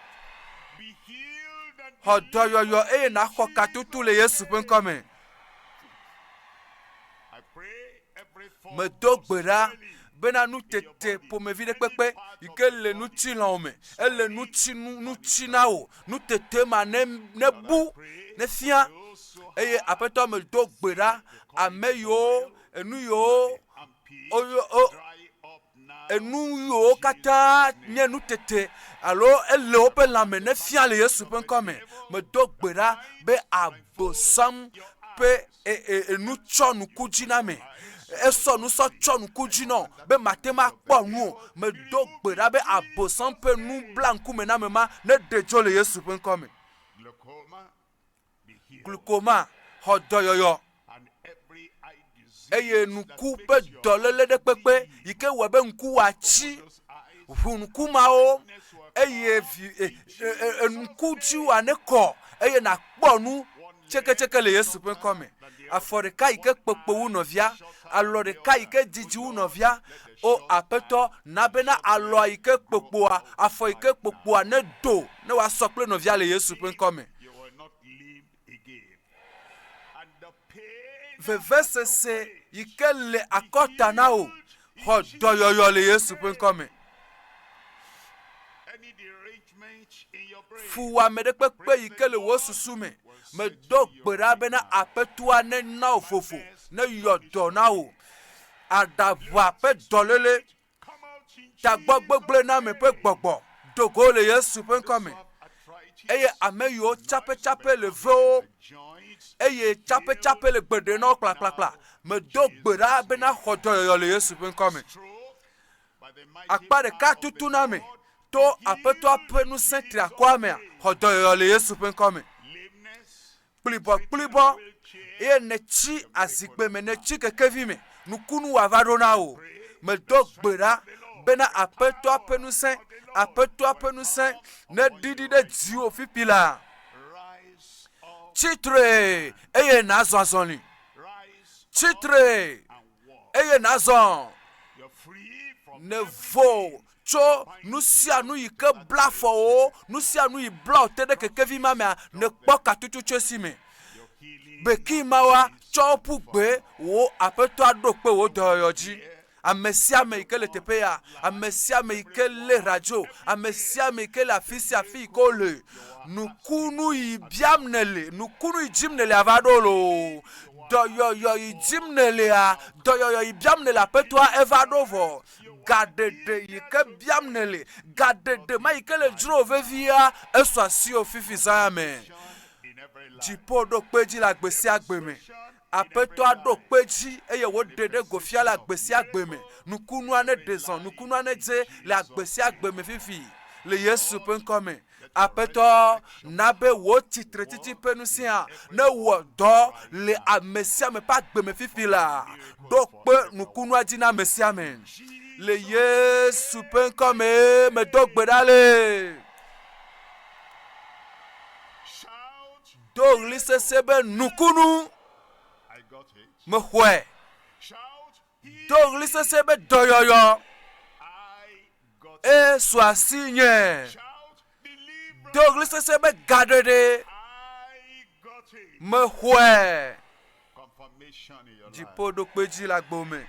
Xɔ dɔyɔyɔ eye nàxɔ katutu le Yesu ƒe ŋkɔ me. Medo gbe ɖa bena nutete ƒomevi ɖe kpekpe yi ke le ŋutilãwò me, ele ŋutinu ŋuti na wò, nutete ma ne nebu, nefia. Eye Aƒetɔ medo gbe ɖa ame yiwo enu yiwo woyɔ wo enu yiwo katã nye nutete alo ele woƒe lãme nefia le Yesu ƒe ŋkɔ me. Medo gbe ɖa be Abosam ƒe enu tsɔ nuku dzi na ame. Esɔ nu sɔ tsɔ nuku dzi nɔ be mate ŋu akpɔ nu o. Medo gbe ɖa be Abosam ƒe nu bla ŋkume na ame ma neɖe dzo le Yesu ƒe ŋkɔ me. Glukoma xɔ dɔyɔyɔ eye ŋku ƒe dɔléle ɖe kpekpe yi ke wɔe be ŋku wòatsi. Ʋu ŋku mawo. eye vi e, e, e, enuku dziwòa nekɔ eye nàkpɔ nu tseketseke le Yesu ƒe ŋkɔ me. Afɔ ɖeka yi ke kpekpe wu nɔvia, alɔ ɖeka yi ke didi wu nɔvia. O Aƒetɔ, na bena alɔa yi ke kpokpoa, afɔ yi ke kpokpoa nedo ne wòasɔ kple nɔvia le Yesu ƒe ŋkɔ me. Vevesese yi ke le akɔta na wò, xɔ dɔyɔyɔ le Yesu ƒe ŋkɔ me. Fuwɔame ɖe kpekpe yi ke le wò susu me, medo gbe ɖa bena Aƒetɔa nena wò vovo, neyɔ dɔ na wò. Aɖaʋa ƒe dɔléle, tagbɔgbegblẽname ƒe gbɔgbɔ do go le Yesu ƒe ŋkɔ me. Eye ame yiwo tsapetsape le vewo eye tsapetsape le gbe ɖe na wo kplakplakpla, medo gbe ɖa bena xɔ dɔyɔyɔ le Yesu ƒe ŋkɔ me. Akpa ɖeka tutu na ame to Aƒetɔa ƒe ŋusẽ triakɔa mea, xɔ dɔyɔyɔ le Yesu ƒe ŋkɔ me. Kplibɔkplibɔ eye nètsi azikpe me, nètsi kekevi me, nukunu wòava ɖo na wò. Medo gbe ɖa bena Aƒetɔa ƒe ŋusẽ, Aƒetɔa ƒe ŋusẽ neɖiɖi ɖe dziwò fifi laa. Tsi tre eye nàzɔ azɔli. Tsi tre eye nàzɔ. Nevo tso nu sia nu yi ke bla afɔwo, nu sia nu yi bla wò te ɖe kekevi ma mea, nèkpɔ katutu tso esi me. Beki mawoa, tsɔ wo ƒu gbe, wò Aƒetɔa ɖo kpe wò dɔyɔyɔ dzi. Ame sia ame yi ke le teƒe ya, ame sia ame yi ke lé radio, ame sia ame yi ke le afi sia afi yi ke wole, nukunu yi biam nèle, nukunu yi dim nèle ava ɖo loo. Dɔyɔyɔ yi dim nèlea, dɔyɔyɔ yi biam nèle Aƒetɔa eva ɖo vɔ. Gaɖeɖe yi ke biam nèle, gaɖeɖe ma yi ke le dzro veviea, esu asiwò fifi zã ya me. Dziƒo ɖo kpe edzi le agbe sia agbe me. Aƒetɔa ɖo kpe edzi eye wòɖe ɖe go fia le agbe sia agbe me. Nukunua neɖe zɔ, nukunua nedze le agbe sia agbe me fifi le Yesu ƒe ŋkɔ me. Aƒetɔ, na be wò tsitretsitsi ƒe ŋusẽa newɔ dɔ le ame sia ame ƒe agbe me fifi laa. Ɖo kpe nukunua dzi na ame sia ame. Le Yesu ƒe ŋkɔ mee medo gbe ɖa le. Do ɣli sesĩe be, Nukunu! Mexɔe. Do ɣli sesĩe be, Dɔyɔyɔ! Eye su asinye. Do ɣli sesĩe be, Gaɖeɖe! Mexɔe. Dziƒo ɖo kpe edzi le agbo me.